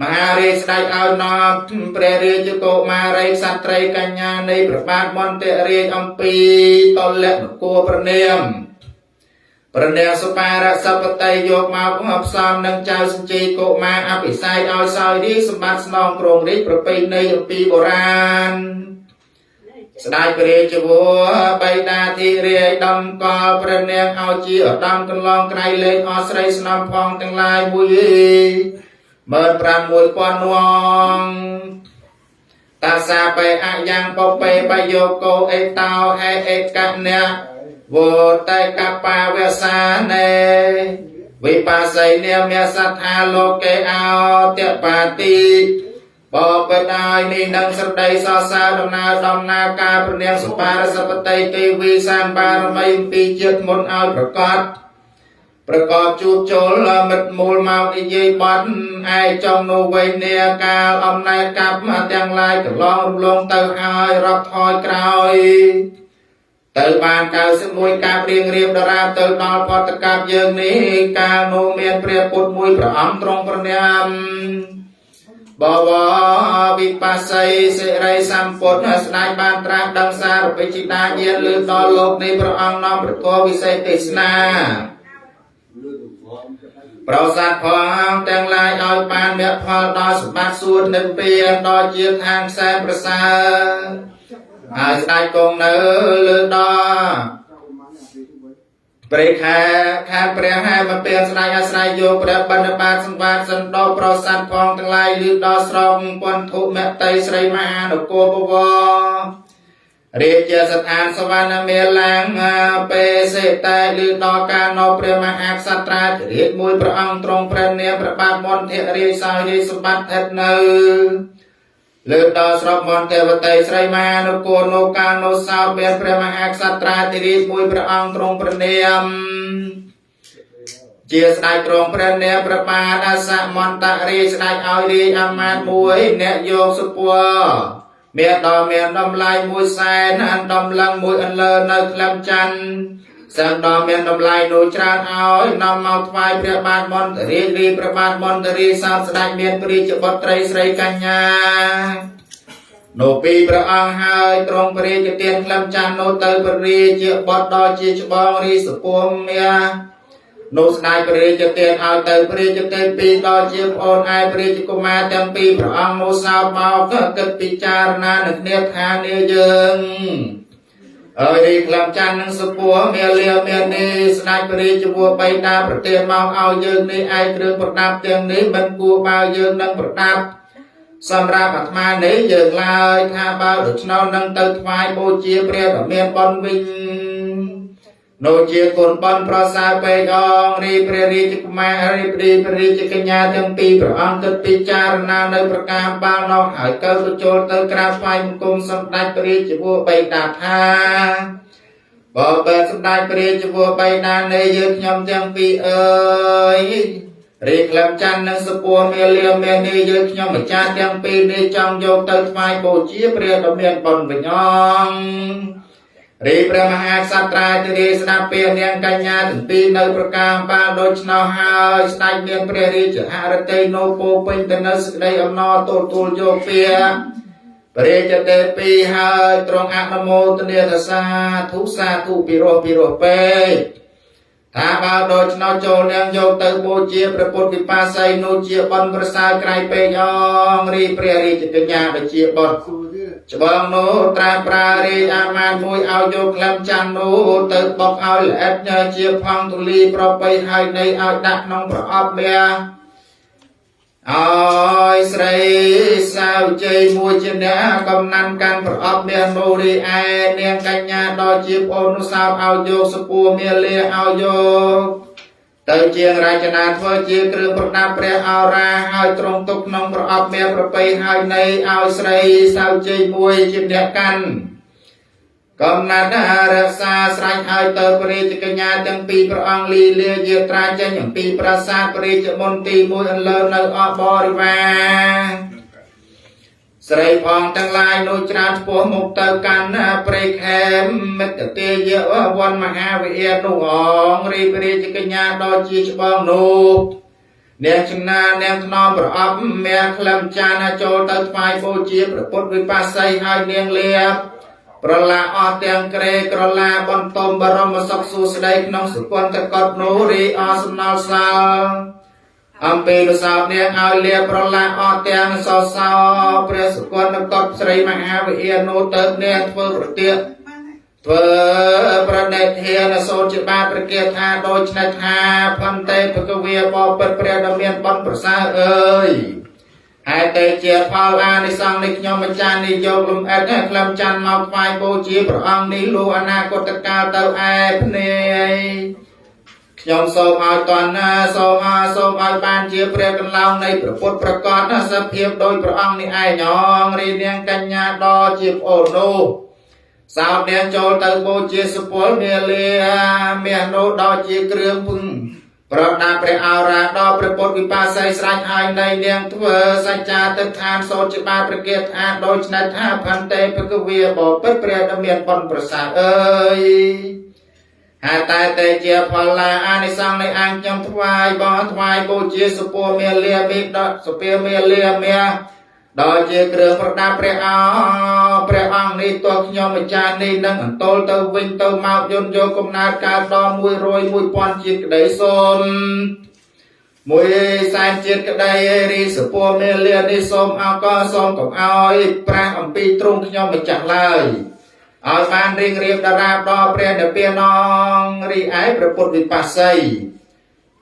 មហារាជស្ដេចឲ្យនាំព្រះរាជកុមារីក្សត្រីកញ្ញានៃព្រះបាទមន្តរាជអំពីតលនគរប្រនាមព្រះនាងសុបារសបតីយកមកផ្សំនឹងចៅសញ្ជ័យកុមារអភិសេកឲ្យសោយរាជសម្បត្តិស្នងគ្រងរាជប្រពៃណីអំពីបុរាណស្ដេចព្រះរាជវរបៃតាធិរាជដំកល់ព្រះនាងឲ្យជាឧត្តមកន្លងក្រៃលែងអស់ស្រីស្នំផងទាំងឡាយ16000នងតាសាបេអយ៉ាងបពេបយោកោអេតោហេអេកៈវតេកបាវសានេវិបាសីនាមសត្ថាលោកេអោតបាតិបបិតាយនេះនឹងស្រដីសរសើរដំណើរដំណើរការព្រះនាងសុបារសបតីទេវីសានបារមីអំពីជាតិមុនឲ្យប្រកាសប្រកបជួបចូលមិត្តមូលមកនិយាយបត់ឯចុងនោះវិញនាកាលអំណែកັບទាំងឡាយកន្លងរំលងទៅហើយរាប់ថយក្រោយទៅបាន91កាបរៀងរៀបដរាបទៅដល់ផតកាបយើងនេះកាលនោះមានព្រះពុទ្ធមួយព្រះអង្គទ្រង់ប្រណាមបវរវិបស្សីសិរីសម្ពុទ្ធស្ដេចបានត្រាស់ដឹងសារពិជិតាញាណលើដល់លោកនេះព្រះអង្គនាំព្រះធម៌វិសេសទេសនាប្រសាទផងទាំងឡាយឲ្យបានមគ្គផលដល់សម្បត្តិសួគ៌និព្វានដល់ជាឋានខ្សែប្រសើរហើយស្ដេចគង់នៅលើដល់ព្រៃខែខែព្រះហេមពៀនស្ដេចអាស្រ័យយកព្រះបណ្ឌបាតសម្បត្តិសន្តោប្រសាទផងទាំងឡាយលើដល់ស្រោមពន្ធុមតីស្រីមហានគរបវររាជាស្ថានសវណ្ណមេឡាំងពេសេតេឬដល់ការណោព្រះមហាក្សត្រាធិរាជមួយព្រះអង្គទ្រង់ព្រះនាមព្រះបាទមន្តរាជសោយរាជសម្បត្តិស្ថិតនៅលើដល់ស្រុកមន្តទេវតីស្រីមហានគរនោះកាលនោះសោតមានព្រះមហាក្សត្រាធិរាជមួយព្រះអង្គទ្រង់ព្រះនាមជាស្ដេចទ្រង់ព្រះនាមព្រះបាទអសមន្តរាជស្ដេចឲ្យរាជអាមាត្យមួយអ្នកយកសុពរមានដល់មានតម្លៃមួយសែនអនដំឡឹងមួយអន្លើនៅក្លឹមច័ន្ទសឹងដល់មានតម្លៃនោះច្រើនឲ្យនាំមកថ្វាយព្រះបាទមន្តរាជរីព្រះបាទមន្តរាជសោតស្ដេចមានព្រះរាជបុត្រីស្រីកញ្ញានោះពីព្រះអង្គហើយទ្រង់ព្រះរាជទានក្លឹមច័ន្ទនោះទៅព្រះរាជបុត្រដល់ជាច្បងរាជសុពមានោះស្ដេចព្រះរាជទានឲ្យទៅព្រះរាជទានពីរដល់ជាប្អូនឯព្រះរាជកុមារទាំងពីរព្រះអង្គនោះសោតមកគិតពិចារណានឹងគ្នាថានាយើងអើយរីក្លំច័ន្ទនឹងសុពោះមាលាមាននេះស្ដេចព្រះរាជវរបៃតាប្រទានមកឲ្យយើងនេះឯគ្រឿងប្រដាប់ទាំងនេះមិនគួរបើយើងនឹងប្រដាប់សម្រាប់អាត្មានេះយើងឡើយថាបើដូច្នោះនឹងទៅថ្វាយបូជាព្រះដ៏មានបុណ្យវិញនោះជាគុណបុណ្យប្រសើរពេកអងរីព្រះរាជកុមាររីព្រះរាជកញ្ញាទាំងពីរព្រះអង្គគិតពិចារណានៅប្រការបាលនោះហើយកើទៅចូលទៅក្រាបថ្វាយបង្គំសម្ដេចព្រះរាជវរបិតាថាបបិសម្ដេចព្រះរាជវរបិតានៃយើងខ្ញុំទាំងពីរអើយរីក្លឹមច័ន្ទនិងសុពរមាលាមាននេះយើងខ្ញុំម្ចាស់ទាំងពីរនេះចង់យកទៅថ្វាយបូជាព្រះដ៏មានបុណ្យវិញអងរីព្រះមហាក្សត្រាធិរាជស្ដាប់ពាក្យនាងកញ្ញាទាំងពីរនៅប្រការបាលដូច្នោះហើយស្ដេចមានព្រះរាជហឫទ័យនោះពោពេញទៅនៅសេចក្តីអំណរទទួលយកពាក្យព្រះរាជទេពីហើយទ្រង់អនុមោទនាថាសាធុសាធុពីរោះពីរោះពេកថាបើដូច្នោះចូលនាងយកទៅបូជាព្រះពុទ្ធវិបាសីនោះជាបុណ្យប្រសើរក្រៃពេកអងរីព្រះរាជកញ្ញាដែលជាបុត្រច្បងនោះត្រាប្រារាជអាមាត្យមួយឲ្យយកក្លឹមច័ន្ទនោះទៅបុកឲ្យល្អិតជាផងទូលីប្របីហើយនៃឲ្យដាក់ក្នុងប្រអប់មាសឲ្យស្រីសាវជ័យមួយជាអ្នកកំណាន់កាន់ប្រអប់មាសនោះរីឯនាងកញ្ញាដល់ជាប្អូននោះសោតឲ្យយកសពួរមាលាឲ្យយកទៅជាងរចនាធ្វើជាគ្រឿងប្រដាប់ព្រះអរាហើយទ្រង់ទុកក្នុងប្រអប់មាសប្របីហើយនៃឲ្យស្រីសាវជ័យមួយជាអ្នកកាន់កំណាត់រក្សាស្រេចឲ្យទៅព្រះរាជកញ្ញាទាំងពីរព្រះអង្គលីលាយាត្រាចេញអំពីប្រាសាទព្រះរាជមន្ទីរមួយអន្លើនៅអស់បរិវារស្រីផងទាំងឡាយនោះច្រើនឆ្ពោះមុខទៅកាន់ព្រៃខេមមិត្តទាយវ័នមហាវិហារនោះអងរីព្រះរាជកញ្ញាដ៏ជាច្បងនោះ នាងចំណានាងថ្នមប្រអប់មាសក្លឹមចានចូលទៅថ្វាយបូជាព្រះពុទ្ធវិបស្សីហើយនាងលាបប្រឡាអស់ទាំងក្រេក្រឡាបន្ទុំបរមសុខសួស្តីក្នុងសុគន្ធកតនោះរីអសំណល់សាលអំពីលសោតនាងឲ្យលាប្រឡាអស់ទាំងសសោព្រះសុគន្ធកតស្រីមហាវិហារនោះទៅនាងធ្វើប្រទានធ្វើប្រណិធានសូត្រជាបាប្រគាថាដូច្នេះថាផន្តេភគវាបបិទ្ធព្រះដ៏មានបុណ្យប្រសើរអើយហើយតែជាផលអានិសង្សនៃខ្ញុំម្ចាស់នេះយកលំអិតក្លឹមច័ន្ទមកថ្វាយបូជាព្រះអង្គនេះលុះអនាគតកាលទៅឯភ្នែកខ្ញុំសូមឲ្យតន់ណាសូមឲ្យសូមឲ្យបានជាព្រះកន្លោងនៃព្រះពុទ្ធប្រកបណាសភាពដោយព្រះអង្គនេះឯងអងរីនាងកញ្ញាដ៏ជាប្អូននោះសោតនាងចូលទៅបូជាសុពលមាលាមាសនោះដល់ជាគ្រឿងពឹងប្រដាប់ព្រះអរាដល់ព្រះពុទ្ធវិបាសីស្រេចហើយនៃនាងធ្វើសច្ចាទិដ្ឋានសូត្រជាបាប្រគាថាដូច្នេះថាផន្តេភគវាបពិតព្រះដ៏មានបុណ្យប្រសើរអើយហើយតែតែជាផលឡាអានិសង្សនៃអង្គខ្ញុំថ្វាយបងថ្វាយបូជាសុពលមាលាមេដសុពាមាលាមាដល់ជាគ្រឿងប្រដាប់ព្រះអង្គព្រះអង្គនេះទោះខ្ញុំម្ចាស់នេះនឹងអន្ទោលទៅវិញទៅមកយន្តយកកំណើតកើតដល់100 1000ជាតិក្តីសូមមួយសែនជាតិក្តីរីសពមេលានេះសូមអកសូមកុំឲ្យប្រាស់អំពីទ្រង់ខ្ញុំម្ចាស់ឡើយឲ្យបានរៀងរៀបតារាបដល់ព្រះនិព្វានងរីឯព្រះពុទ្ធវិបស្សី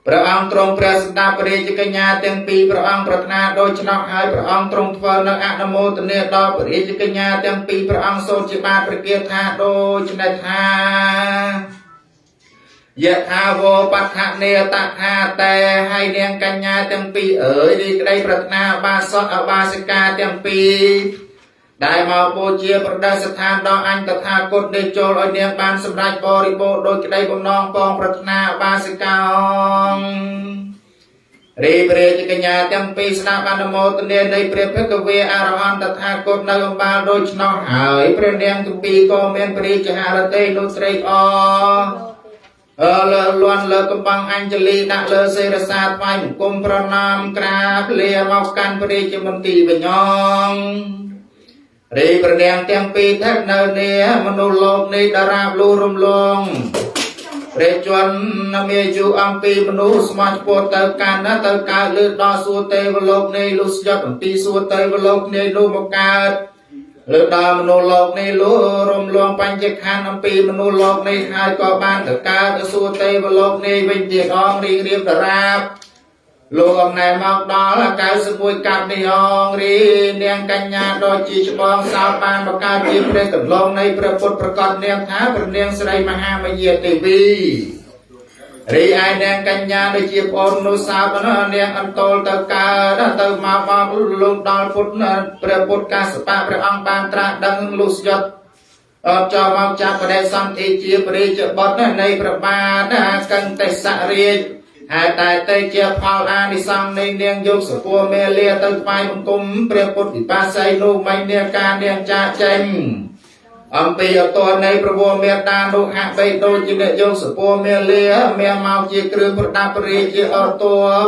ព្រះអង្គទ្រង់ព្រះសម្ដាប់ព្រះរាជកញ្ញាទាំងពីរព្រះអង្គប្រាថ្នាដូច្នោះហើយព្រះអង្គទ្រង់ធ្វើនៅអនុមោទនាដល់ព្រះរាជកញ្ញាទាំងពីរព្រះអង្គសូត្រជាបាប្រគាថាដូច្នេះថាយថាវោបដ្ឋនេតថាតែហើយនាងកញ្ញាទាំងពីរអើយរីក្តីប្រាថ្នាបាសកអបាសិកាទាំងពីរដែលមកបូជាប្រដេស្ថានដល់អញតថាគតនេះចូលឲ្យនាងបានសម្រេចបរិបូរណ៍ដោយក្តីបំណងពងប្រាថ្នាបាសិកាអងរីព្រះរាជកញ្ញាទាំងពីរស្ដាប់អនុមោទនានៃព្រះភគវាអរហន្តតថាគតនៅអំបាលដូច្នោះហើយព្រះនាងទាំងពីរក៏មានព្រះរាជហឫទ័យនោះត្រេកអរអលើលន់លើកំបាំងអញ្ជលីដាក់លើសេរសាថ្វាយបង្គំប្រណាមក្រាបលាមកកាន់ព្រះរាជមន្ទីរវិញងរីព្រះនាងទាំងពីរស្ថិតនៅនេះមនុស្សលោកនេះតារាបលុះរំលងព្រះជនមានអាយុអំពីមនុស្សស្មោះឆ្ពោះទៅកាន់ណាទៅកើតលើដល់សួគ៌ទេវលោកនេះលុះស្យត់អំពីសួគ៌ទេវលោកនេះលុះមកកើតលើដល់មនុស្សលោកនេះលុះរំលងបញ្ញខណ្ឌអំពីមនុស្សលោកនេះហើយក៏បានទៅកើតសួគ៌ទេវលោកនេះវិញទៀតអងរីរៀបតារាបលោកអំណែមកដល់91កាប់នេះអងរីនាងកញ្ញាដ៏ជាច្បងសោតបានបង្កើតជាព្រះកន្លងនៃព្រះពុទ្ធប្រកបនាមថាព្រះនាងស្រីមហាមយាទេវីរីឯនាងកញ្ញាដូចជាប្អូននោះសោតនាងអន្តលទៅកើតទៅមកមកលោកដល់ពុទ្ធព្រះពុទ្ធកាសបៈព្រះអង្គបានត្រាស់ដឹងលុះស្យត់អត់ចោមកចាប់បដិសន្ធិជាព្រះរាជបុត្រនៃព្រះបាទកੰទេសរាជហើយតែតែជាផលអានិសង្សនៃនាងយកសពួរមេលាទៅថ្វាយបង្គំព្រះពុទ្ធវិបាសីនោះមិននាការនាងចាកចេញអំពីអតនៃព្រះវរមេតានោះហាក់បីដូចជាអ្នកយកសពួរមេលាមានមកជាគ្រឿងប្រដាប់ព្រះរាជាអត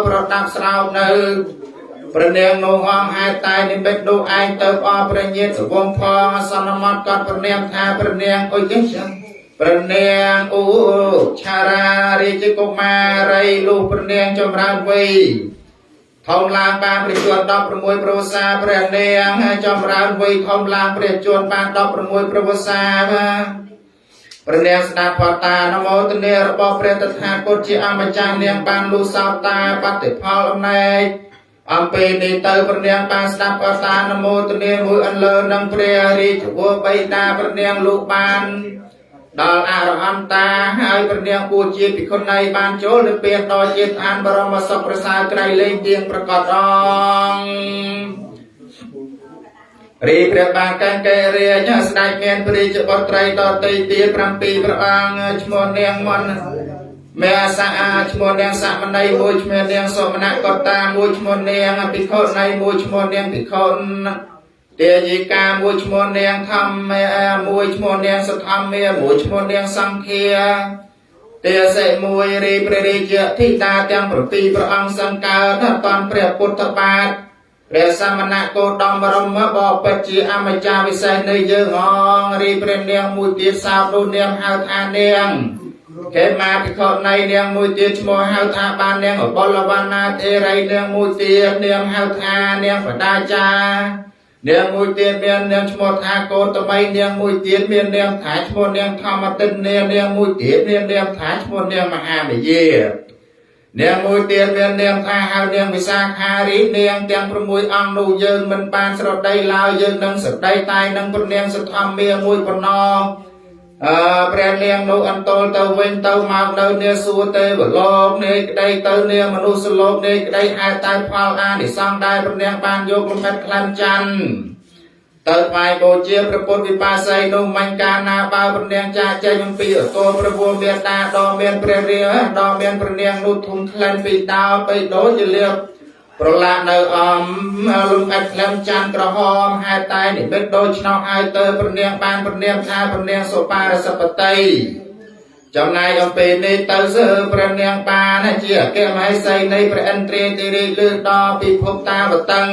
ប្រដាប់ស្រោបនៅព្រះនាងនោះអងហេតុតែនិមិត្តនោះឯងទៅអព្រះញាតិសវងផងសន្មតកត់ព្រះនាងថាព្រះនាងអុយចឹងព្រះនាងអូឆារារាជកុមារីលុះព្រះនាងចម្រើនវ័យធំឡើងបានព្រះជន្ម16ព្រះវស្សាព្រះនាងចម្រើនវ័យធំឡើងព្រះជន្មបាន16ព្រះវស្សាព្រះនាងស្ដាប់បតានមោទនារបស់ព្រះតថាគតជាអម្ចាស់នាងបានលុះសោតាបតិផលអំណែកអំពីនេះទៅព្រះនាងបានស្ដាប់បតានមោទនាមួយអន្លើនឹងព្រះរាជវរបិតាព្រះនាងលុះបានដល់អរហន្តាហើយព្រះនាងបួជាភិក្ខុនីបានចូលនិព្វានដល់ជាឋានបរមសុខប្រសើរក្រៃលែងទៀងប្រកបអងរីព្រះបាទកង្កេរាជស្ដេចមានព្រះរាជបុត្រីដទៃទៀត7ព្រះអង្គឈ្មោះនាងមន្តមេសាអាឈ្មោះនាងសមណីមួយឈ្មោះនាងសុមនកតាមួយឈ្មោះនាងភិក្ខុនីមួយឈ្មោះនាងភិក្ខុទាយិកាមួយឈ្មោះនាងធម្មាមួយឈ្មោះនាងសុធម្មាមួយឈ្មោះនាងសង្ឃា ទេសិមួយរីព្រះរាជធិតាទាំង7ព្រះអង្គសង្កើតតនព្រះពុទ្ធបាទព្រះសមណគោតមបរមបពិតជាអម្ចាស់វិសេសនៃយើងអងរីព្រះនាងមួយទៀតសោតនោះនាមហៅថានាងខេមាភិក្ខុនៃនាងមួយទៀតឈ្មោះហៅថាបាននាងអបុលវណ្ណាធេរីនាងមួយទៀតនាងហៅថានាងបដាចានាងមួយទៀតមាននាងឈ្មោះថាកោតមីនាងមួយទៀតមាននាងថាឈ្មោះនាងធម្មទិននាងមួយទៀតមាននាងថាឈ្មោះនាងមហាមយានាងមួយទៀតមាននាមថាហៅនាងវិសាខារីនាងទាំង6អង្គនោះយើងមិនបានស្រដីឡើយយើងនឹងស្រដីតែនឹងព្រះនាងសធម្មាមួយប៉ុណ្ណោះអើព្រះនាងនោះអន្តលទៅវិញទៅមកនៅនាសួគ៌ទេវលោកនេះក្តីទៅនាមនុស្សលោកនេះក្តីហេតុតែផលអានិសង្សដែលព្រះនាងបានយកលំហិតក្លែមច័ន្ទទៅថ្វាយបូជាព្រះពុទ្ធវិបាសីនោះមិញកាលណាបើព្រះនាងចាកចេញអំពីអតលព្រះវមេតាដ៏មានព្រះរាជដ៏មានព្រះនាងនោះធំក្លិនពីដោបីដូចជាលៀបប្រឡាក់នៅអំលំអិតក្លឹមច័ន្ទក្រហមហេតុតែនិមិត្តដូច្នោះហើយទៅព្រះនាងបានព្រះនាងថាព្រះនាងសុបារសបតីចំណែកអំពីនេះទៅសើព្រះនាងបានជាអគ្គមហេសីនៃព្រះឥន្ទ្រាធិរាជលើដល់ពិភពតាវតឹង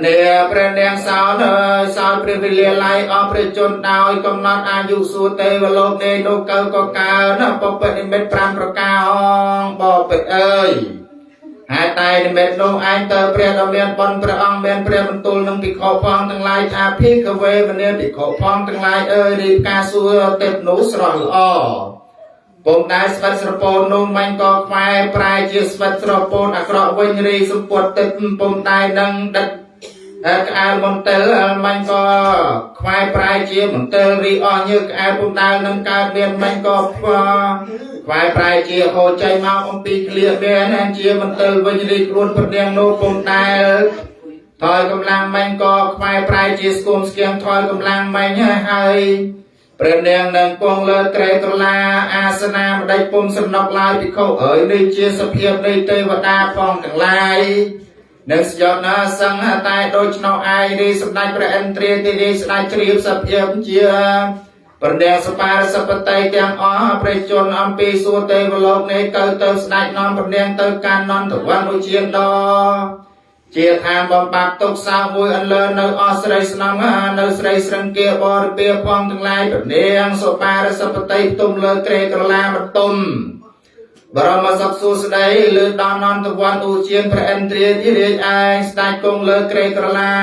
នាព្រះនាងសោនសោព្រះវិលាល័យអស់ព្រះជនដោយកំណត់អាយុសួគ៌ទេវលោកនេះនោះកើក៏កើនពពនិមិត្ត5ប្រការអងបពិតអើយហើយតែនិមិត្តនោះឯងទៅព្រះដ៏មានបុណ្យព្រះអង្គមានព្រះបន្ទូលនឹងភិក្ខុផងទាំងឡាយថាភិក្ខវេមនាភិក្ខុផងទាំងឡាយអើយរៀបការសួរទេពនោះស្រស់ល្អពុំដែលស្វិតស្រពោននោះមិញក៏ខ្វែប្រែជាស្វិតស្រពោនអាក្រក់វិញរីសម្ពុតទឹកពុំដែលនឹងដិតក្អែលមន្ទិលមិញក៏ខ្វែប្រែជាមន្ទិលរីអស់ញើក្អែលពុំដែលនឹងកើតមានមិញក៏ខ្វែប្រែជាហូរចេញមកអំពីឃ្លាមានជាមន្ទិលវិញរីខ្លួនព្រះនាងនោះពុំដែលថយកម្លាំងមិញក៏ខ្វែប្រែជាស្គមស្គៀងថយកម្លាំងមិញហើយព្រះនាងនឹងគង់លើក្រែក្រឡាអាសនាម្ដេចពុំសំណុកឡើយភិក្ខុអើយនេះជាសភាពនៃទេវតាផងទាំងឡាយនឹងស្យត់ណាសង្ឃតែដូច្នោះឯងរីសម្ដេចព្រះឥន្ទ្រាធិរាជស្ដេចជ្រាបសភាពជាព្រះនាងសបារសបតីទាំងអស់ព្រះជនអំពីសួគ៌ទេវលោកនេះទៅស្ដេចនាំព្រះនាងទៅកាន់នន្តវនឧជានដ៏ជាឋានបំបត្តិទុកសោកមួយអន្លើនៅអស់ស្រីស្នំនៅស្រីស្រឹងគាបរិពាផងទាំងឡាយព្រះនាងសុបារសបតីផ្ទុំលើក្រែក្រឡាបន្ទុំបរមសុខសួស្តីលើដល់នន្តវនឧជានព្រះឥន្ទ្រាធិរាជឯងស្ដេចគង់លើក្រែក្រឡា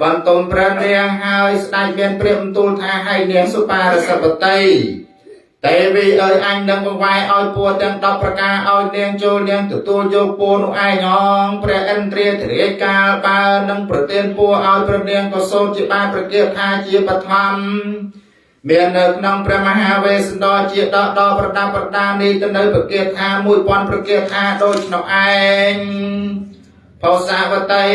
បន្ទុំព្រះនាងហើយស្ដេចមានព្រះបន្ទូលថាឲ្យនាងសុបារសបតីទេវីអើយអញនឹងបង្វែរឲ្យពួរទាំង10ប្រការឲ្យនាងចូលនាងទទួលយកពួរនោះឯងអងព្រះឥន្ទ្រាធិរាជកាលបើនឹងប្រទានពួរឲ្យព្រះនាងក៏សូត្រជាបានប្រគាថាជាបឋមមាននៅក្នុងព្រះមហាវេស្សន្តរជាដកដល់ប្រដាប់ប្រដានេះទៅនៅប្រគាថា1000ប្រគាថាដូច្នោះឯងផោសាវតី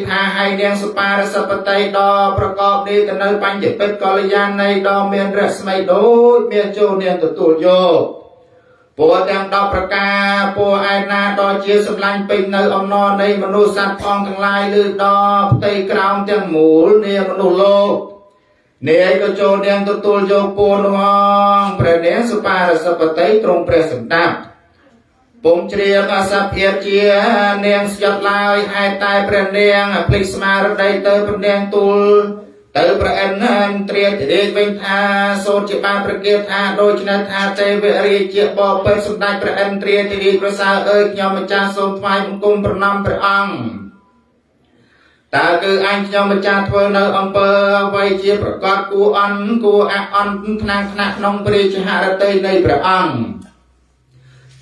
ថាឲ្យនាងសុបារសបតីដល់ប្រកបនេះទៅនៅបញ្ញពិតកល្យាណីដ៏មានរស្មីដូចមានចូលនាងទទួលយកពួរទាំង10ប្រការពួរឯណាដ៏ជាសម្លាញ់ពេញនៅអំណរនៃមនុស្សសត្វផងទាំងឡាយឬដល់ផ្ទៃក្រោមទាំងមូលនៃមនុស្សលោកនាយក៏ចូលនាងទទួលយកពួរនោះអងព្រះនាងសុបារសបតីទ្រង់ព្រះសម្ដាប់ពុំជ្រាបអសភាពជានាងស្យត់ឡើយហេតុតែព្រះនាងភ្លេចស្មារតីទៅព្រះនាងទូលទៅព្រះឥន្ទ្រាធិរាជវិញថាសូត្រជាបានប្រគាថាដូច្នេះថាទេវរាជាបបិទ្ធសម្ដេចព្រះឥន្ទ្រាធិរាជប្រសើរអើយខ្ញុំម្ចាស់សូមថ្វាយបង្គំប្រណម្យព្រះអង្គតើគឺអញខ្ញុំម្ចាស់ធ្វើនៅអំពើអ្វីជាប្រកបគួអន់គួអអន់ថ្នាំងថ្នាក់ក្នុងព្រះរាជហឫទ័យនៃព្រះអង្គ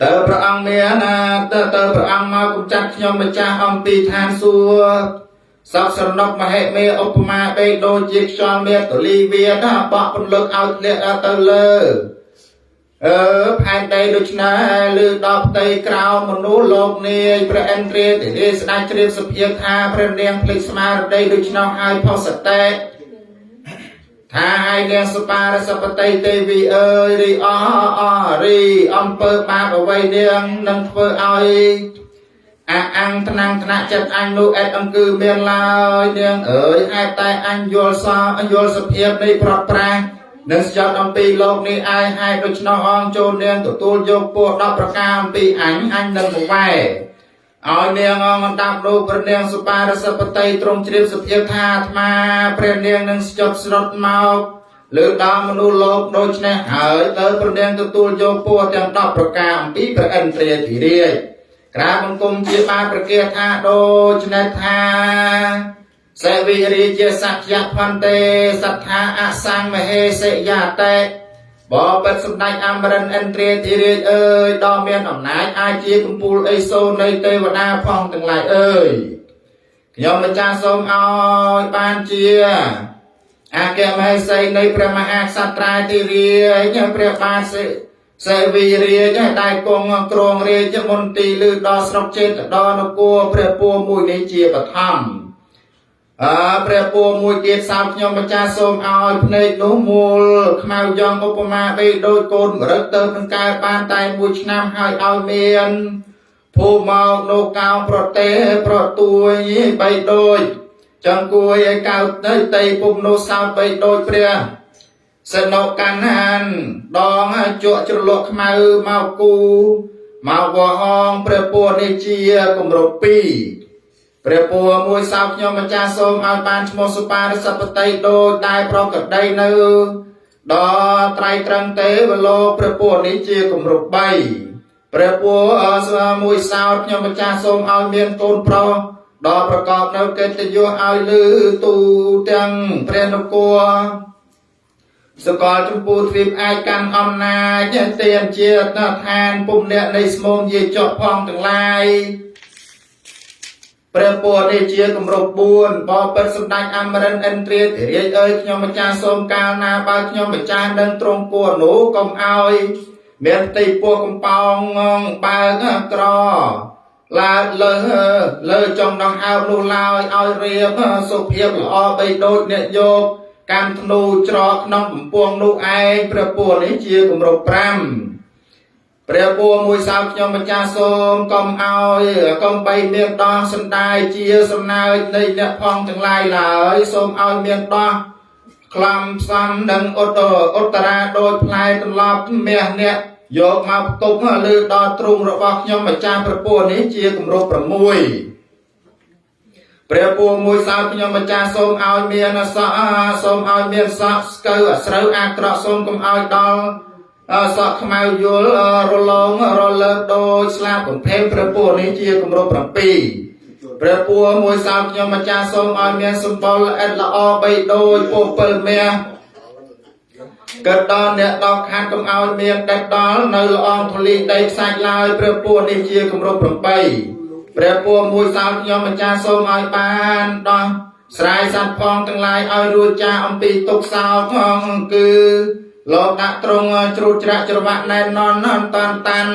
តើព្រះអង្គមានណាតើព្រះអង្គមកកំចាត់ខ្ញុំម្ចាស់អំពីឋានសួគ៌សោកស្រណុកមហិមេឧបមាបីដូចជាខ្យល់មេតលីវាណាបក់ពន្លឹកឲ្យធ្លាក់ទៅលើផែនដីដូច្នេះឬដល់ផ្ទៃក្រោមមនុស្សលោកនាយព្រះឥន្ទ្រាធិរាជស្ដេចជ្រាបសភាពថាព្រះនាងភ្លេចស្មារតីដូច្នោះហើយផុសតិថាឲ្យនាងសុបារសបតីទេវីអើយរីអរីអំពើបាបអ្វីនាងនឹងធ្វើឲ្យអាអាំងថ្នាំងថ្នាក់ចិត្តអញនោះអេតអង្គឺមានឡើយនាងអើយហេតុតែអញយល់សយល់សភាពនៃប្រត់ប្រាស់ នឹងស្ចត់អំពីលោកនេះឯងហេតុដូច្នោះអងចូលនាងទទួលយកពរ10ប្រការអំពីអញអញនឹងមកវែឲ្យនាងអងអណ្ដាប់លោកព្រះនាងសុបារសបតីទ្រង់ជ្រាបសុភាពថាអាត្មាព្រះនាងនឹងស្ចត់ស្រុតមកលើដល់មនុស្សលោកដូច្នេះហើយទៅព្រះនាងទទួលយកពរទាំង10ប្រការអំពីព្រះឥន្ទ្រាធិរាជក្រាបបង្គំជាបានប្រកាសថាដូច្នេះថា សេវិរាជាសច្ចៈផន្ទេសត្ថាអសង្មហេសិយាតេបបិទ្ធសម្ដេចអមរិនឥន្ទ្រាធិរាជអើយដ៏មានអំណាចអាចជាកំពូលអេសូរនៃទេវតាផងទាំងឡាយអើយខ្ញុំម្ចាស់សូមឲ្យបានជាអគ្គមហេសីនៃព្រះមហាក្សត្រាធិរាជព្រះបាទសេវីរាជដែលគង់គ្រងរាជមន្ទីរឬដល់ស្រុកចេតដនគរព្រះពរមួយនេះជាបឋមអើព្រះពរមួយទៀតសោតខ្ញុំម្ចាស់សូមឲ្យភ្នែកនោះមូលខ្មៅយ៉ងឧបមាបីដូចកូនមរឹកទៅនឹងកើតបានតែមួយឆ្នាំហើយឲ្យមានភូមិមកនៅកោងប្រទេសប្រទួយបីដូចចង្គួយឲ្យកើតទៅតីពុំនោះសោតបីដូចព្រះសនុកណ្ហានដងជក់ជ្រលក់ខ្មៅមកគូមកវហងព្រះពរនេះជាគម្រប់2ព្រះពរមួយសោកខ្ញុំម្ចាស់សូមឲ្យបានឈ្មោះសុបារសបតីដូចដែលប្រកដីនៅដល់ត្រៃត្រឹងទេវលោកព្រះពរនេះជាគម្រប់3ព្រះពរមួយសោកខ្ញុំម្ចាស់សូមឲ្យមានកូនប្រុសដល់ប្រកបនៅកិត្តិយសឲ្យលឺទូទាំងព្រះនគរសកលចម្ពោះទ្វីបអាចកាន់អំណាចទានជាឋានពុំអ្នកនៃស្មោមយាចកផងទាំងឡាយព្រះពរនេះជាគម្រប់4បបិទ្ធសម្ដេចអមរិនឥន្ទ្រាធិរាជអើយខ្ញុំម្ចាស់សូមកាលណាបើខ្ញុំម្ចាស់នឹងទ្រង់គួរនោះកុំឲ្យមានផ្ទៃពោះកំប៉ោងបើកក្រឡើងលើលើចុងដង្ហើមនោះឡើយឲ្យរៀបសុភាពល្អបីដូចអ្នកយកកម្មធ្នូច្រកក្នុងកំពង់នោះឯងព្រះពរនេះជាគម្រប់5ព្រះពរមួយសោកខ្ញុំម្ចាស់សូមកុំឲ្យកុំបីមានដោះសំដាយជាសំណើចនៃអ្នកផងទាំងឡាយឡើយសូមឲ្យមានដោះក្លំផ្សំនិងឧត្តរាដោយផ្លែត្រឡប់មាសអ្នកយកមកផ្ទុកលើដល់ទ្រូងរបស់ខ្ញុំម្ចាស់ព្រះពរនេះជាគម្រប់6ព្រះពរមួយសោកខ្ញុំម្ចាស់សូមឲ្យមានសក់សូមឲ្យមានសក់ស្កូវអាស្រូវអាក្រក់សូមកុំឲ្យដល់សក់ខ្មៅយល់រលោងរលើកដោយស្លាបកំភេមព្រះពរនេះជាគម្រប់7ព្រះពរមួយសោកខ្ញុំម្ចាស់សូមឲ្យមានសម្បុរល្អិតល្អបីដូចពោះពិលមាសកើតដល់អ្នកដល់ខាត់កុំឲ្យមានដេតដល់នៅល្អងធូលីដីខ្សាច់ឡើយព្រះពរនេះជាគម្រប់8ព្រះពរមួយសោកខ្ញុំម្ចាស់សូមឲ្យបានដោះស្រាយសត្វផងទាំងឡាយឲ្យរួចចាកអំពីទុក្ខសោកគឺលោកដាក់ត្រង់ជ្រូតច្រាក់ច្រវាក់ណែនននតាន់តាន់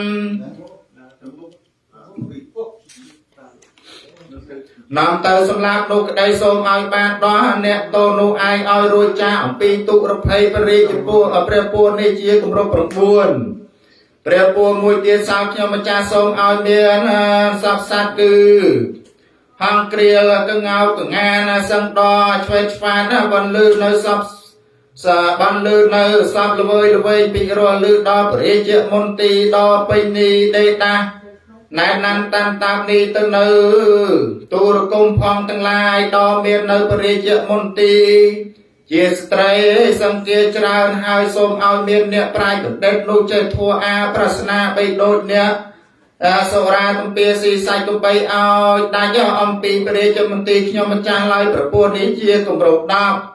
នាំទៅសម្លាប់នោះក្តីសូមឲ្យបានដោះអ្នកតោនោះឯងឲ្យរួចចាកអំពីទុរភ័យព្រះរាជពរព្រះពរនេះជាគម្រប់9ព្រះពរមួយទៀតសោកខ្ញុំម្ចាស់សូមឲ្យមានសពសត្វគឺហង្គ្រាលកងោកងានសឹងដឆ្វេងឆ្វានបន្លឺនៅសពសាបានលឺនៅសពល្វើយល្វែងពីរស់លឺដល់ព្រះរាជមន្ទីរដល់ពេញនេះដេតាណែនណាន់តាមតាបនេះទៅនៅទូរគមផងទាំងឡាយដល់មាននៅព្រះរាជមន្ទីរជាស្ត្រីសង្គាច្រើនហើយសូមឲ្យមានអ្នកប្រាជ្ញបណ្ឌិតនោះចេះធัวអាប្រស្នាបីដូចអ្នកសូរាទំពាស៊ីសាច់កំបីឲ្យដាច់អំពីព្រះរាជមន្ទីរខ្ញុំម្ចាស់ឡើយប្រពន្ធនេះជាគម្រប់10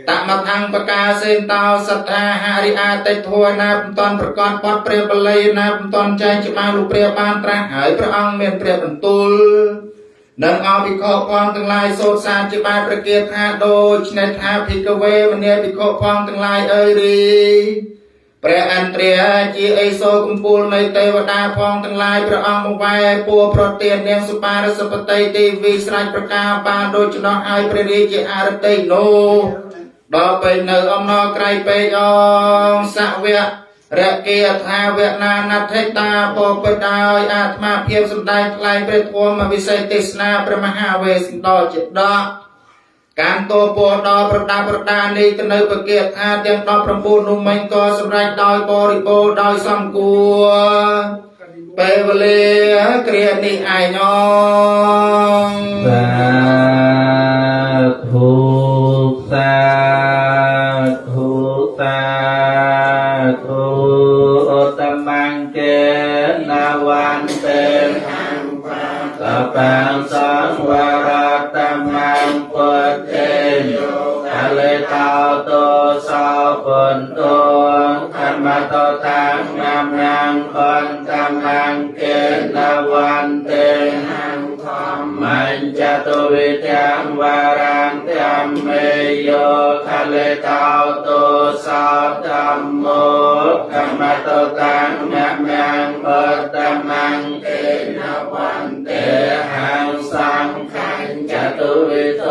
តមថੰបកាសេនតោសត្ថាហរិអាតិធัวណាពុំតន់ប្រកាសបត់ព្រះបល័យណាពុំតន់ចែងច្បាស់លោកព្រះបានត្រាស់ហើយព្រះអង្គមានព្រះបន្ទូលនិងអភិក្ខុផងទាំងឡាយសូត្រសាជាបែបប្រគាថាដូច្នេះថាភិក្ខវេមនាភិក្ខុផងទាំងឡាយអើយរីព្រះអន្ទ្រាជាអេសូកំពូលនៃទេវតាផងទាំងឡាយព្រះអង្គមកវែពួរប្រទាននាងសុបារសបតីទេវីស្រេចប្រការបានដូច្នោះហើយព្រះរាជាអរតីនោះដល់ពេលនៅអំណរក្រៃពេកអងសវៈរគាថាវនាណដ្ឋិតាបបិដោយអាត្មាភាពសម្ដែងថ្លែងព្រះធម៌វិសេសទេសនាព្រះមហាវេស្សន្តរជាដក កម្មតពរដល់ប្រដាប្រដានេះទៅនៅពគាថាទាំង19នោះមិញក៏សម្រេចដោយបរិបូរណ៍ដោយសំគួរពេលវេលាគ្រានេះឯងអង សាធុសាធុសាធុឧត្តមង្កេនវន្ទេតបាំសង្វរតមង្ពុទ្ធេអលេតោតោសោពុនតោធម្មតតាំងណាំណាំអន្តមង្កេនវន្ទេមញ្ចតុវិទាំងវារាំធម្មេយោខលេតោតោសោធម្មោធម្មតតាំងណាំណាំអន្តមង្កេនវន្ទេហੰសង្ឃញ្ចតុវិទ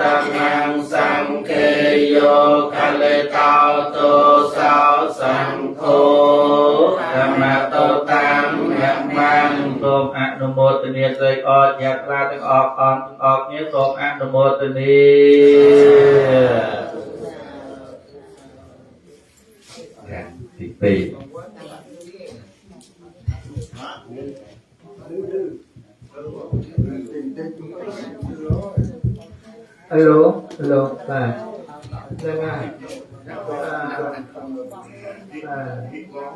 តមង្សង្ឃេយោខលេតោតោសោសង្ឃោធម្មតតាំងណាំណាំ សូមអនុមោទនាស្រីអត់ញាត្រាទាំងអស់អង្គទាំងអស់គ្នាសូមអនុមោទនា ទី2 អាឡូអាឡូបាទហ្នឹងហើយបាទបាទ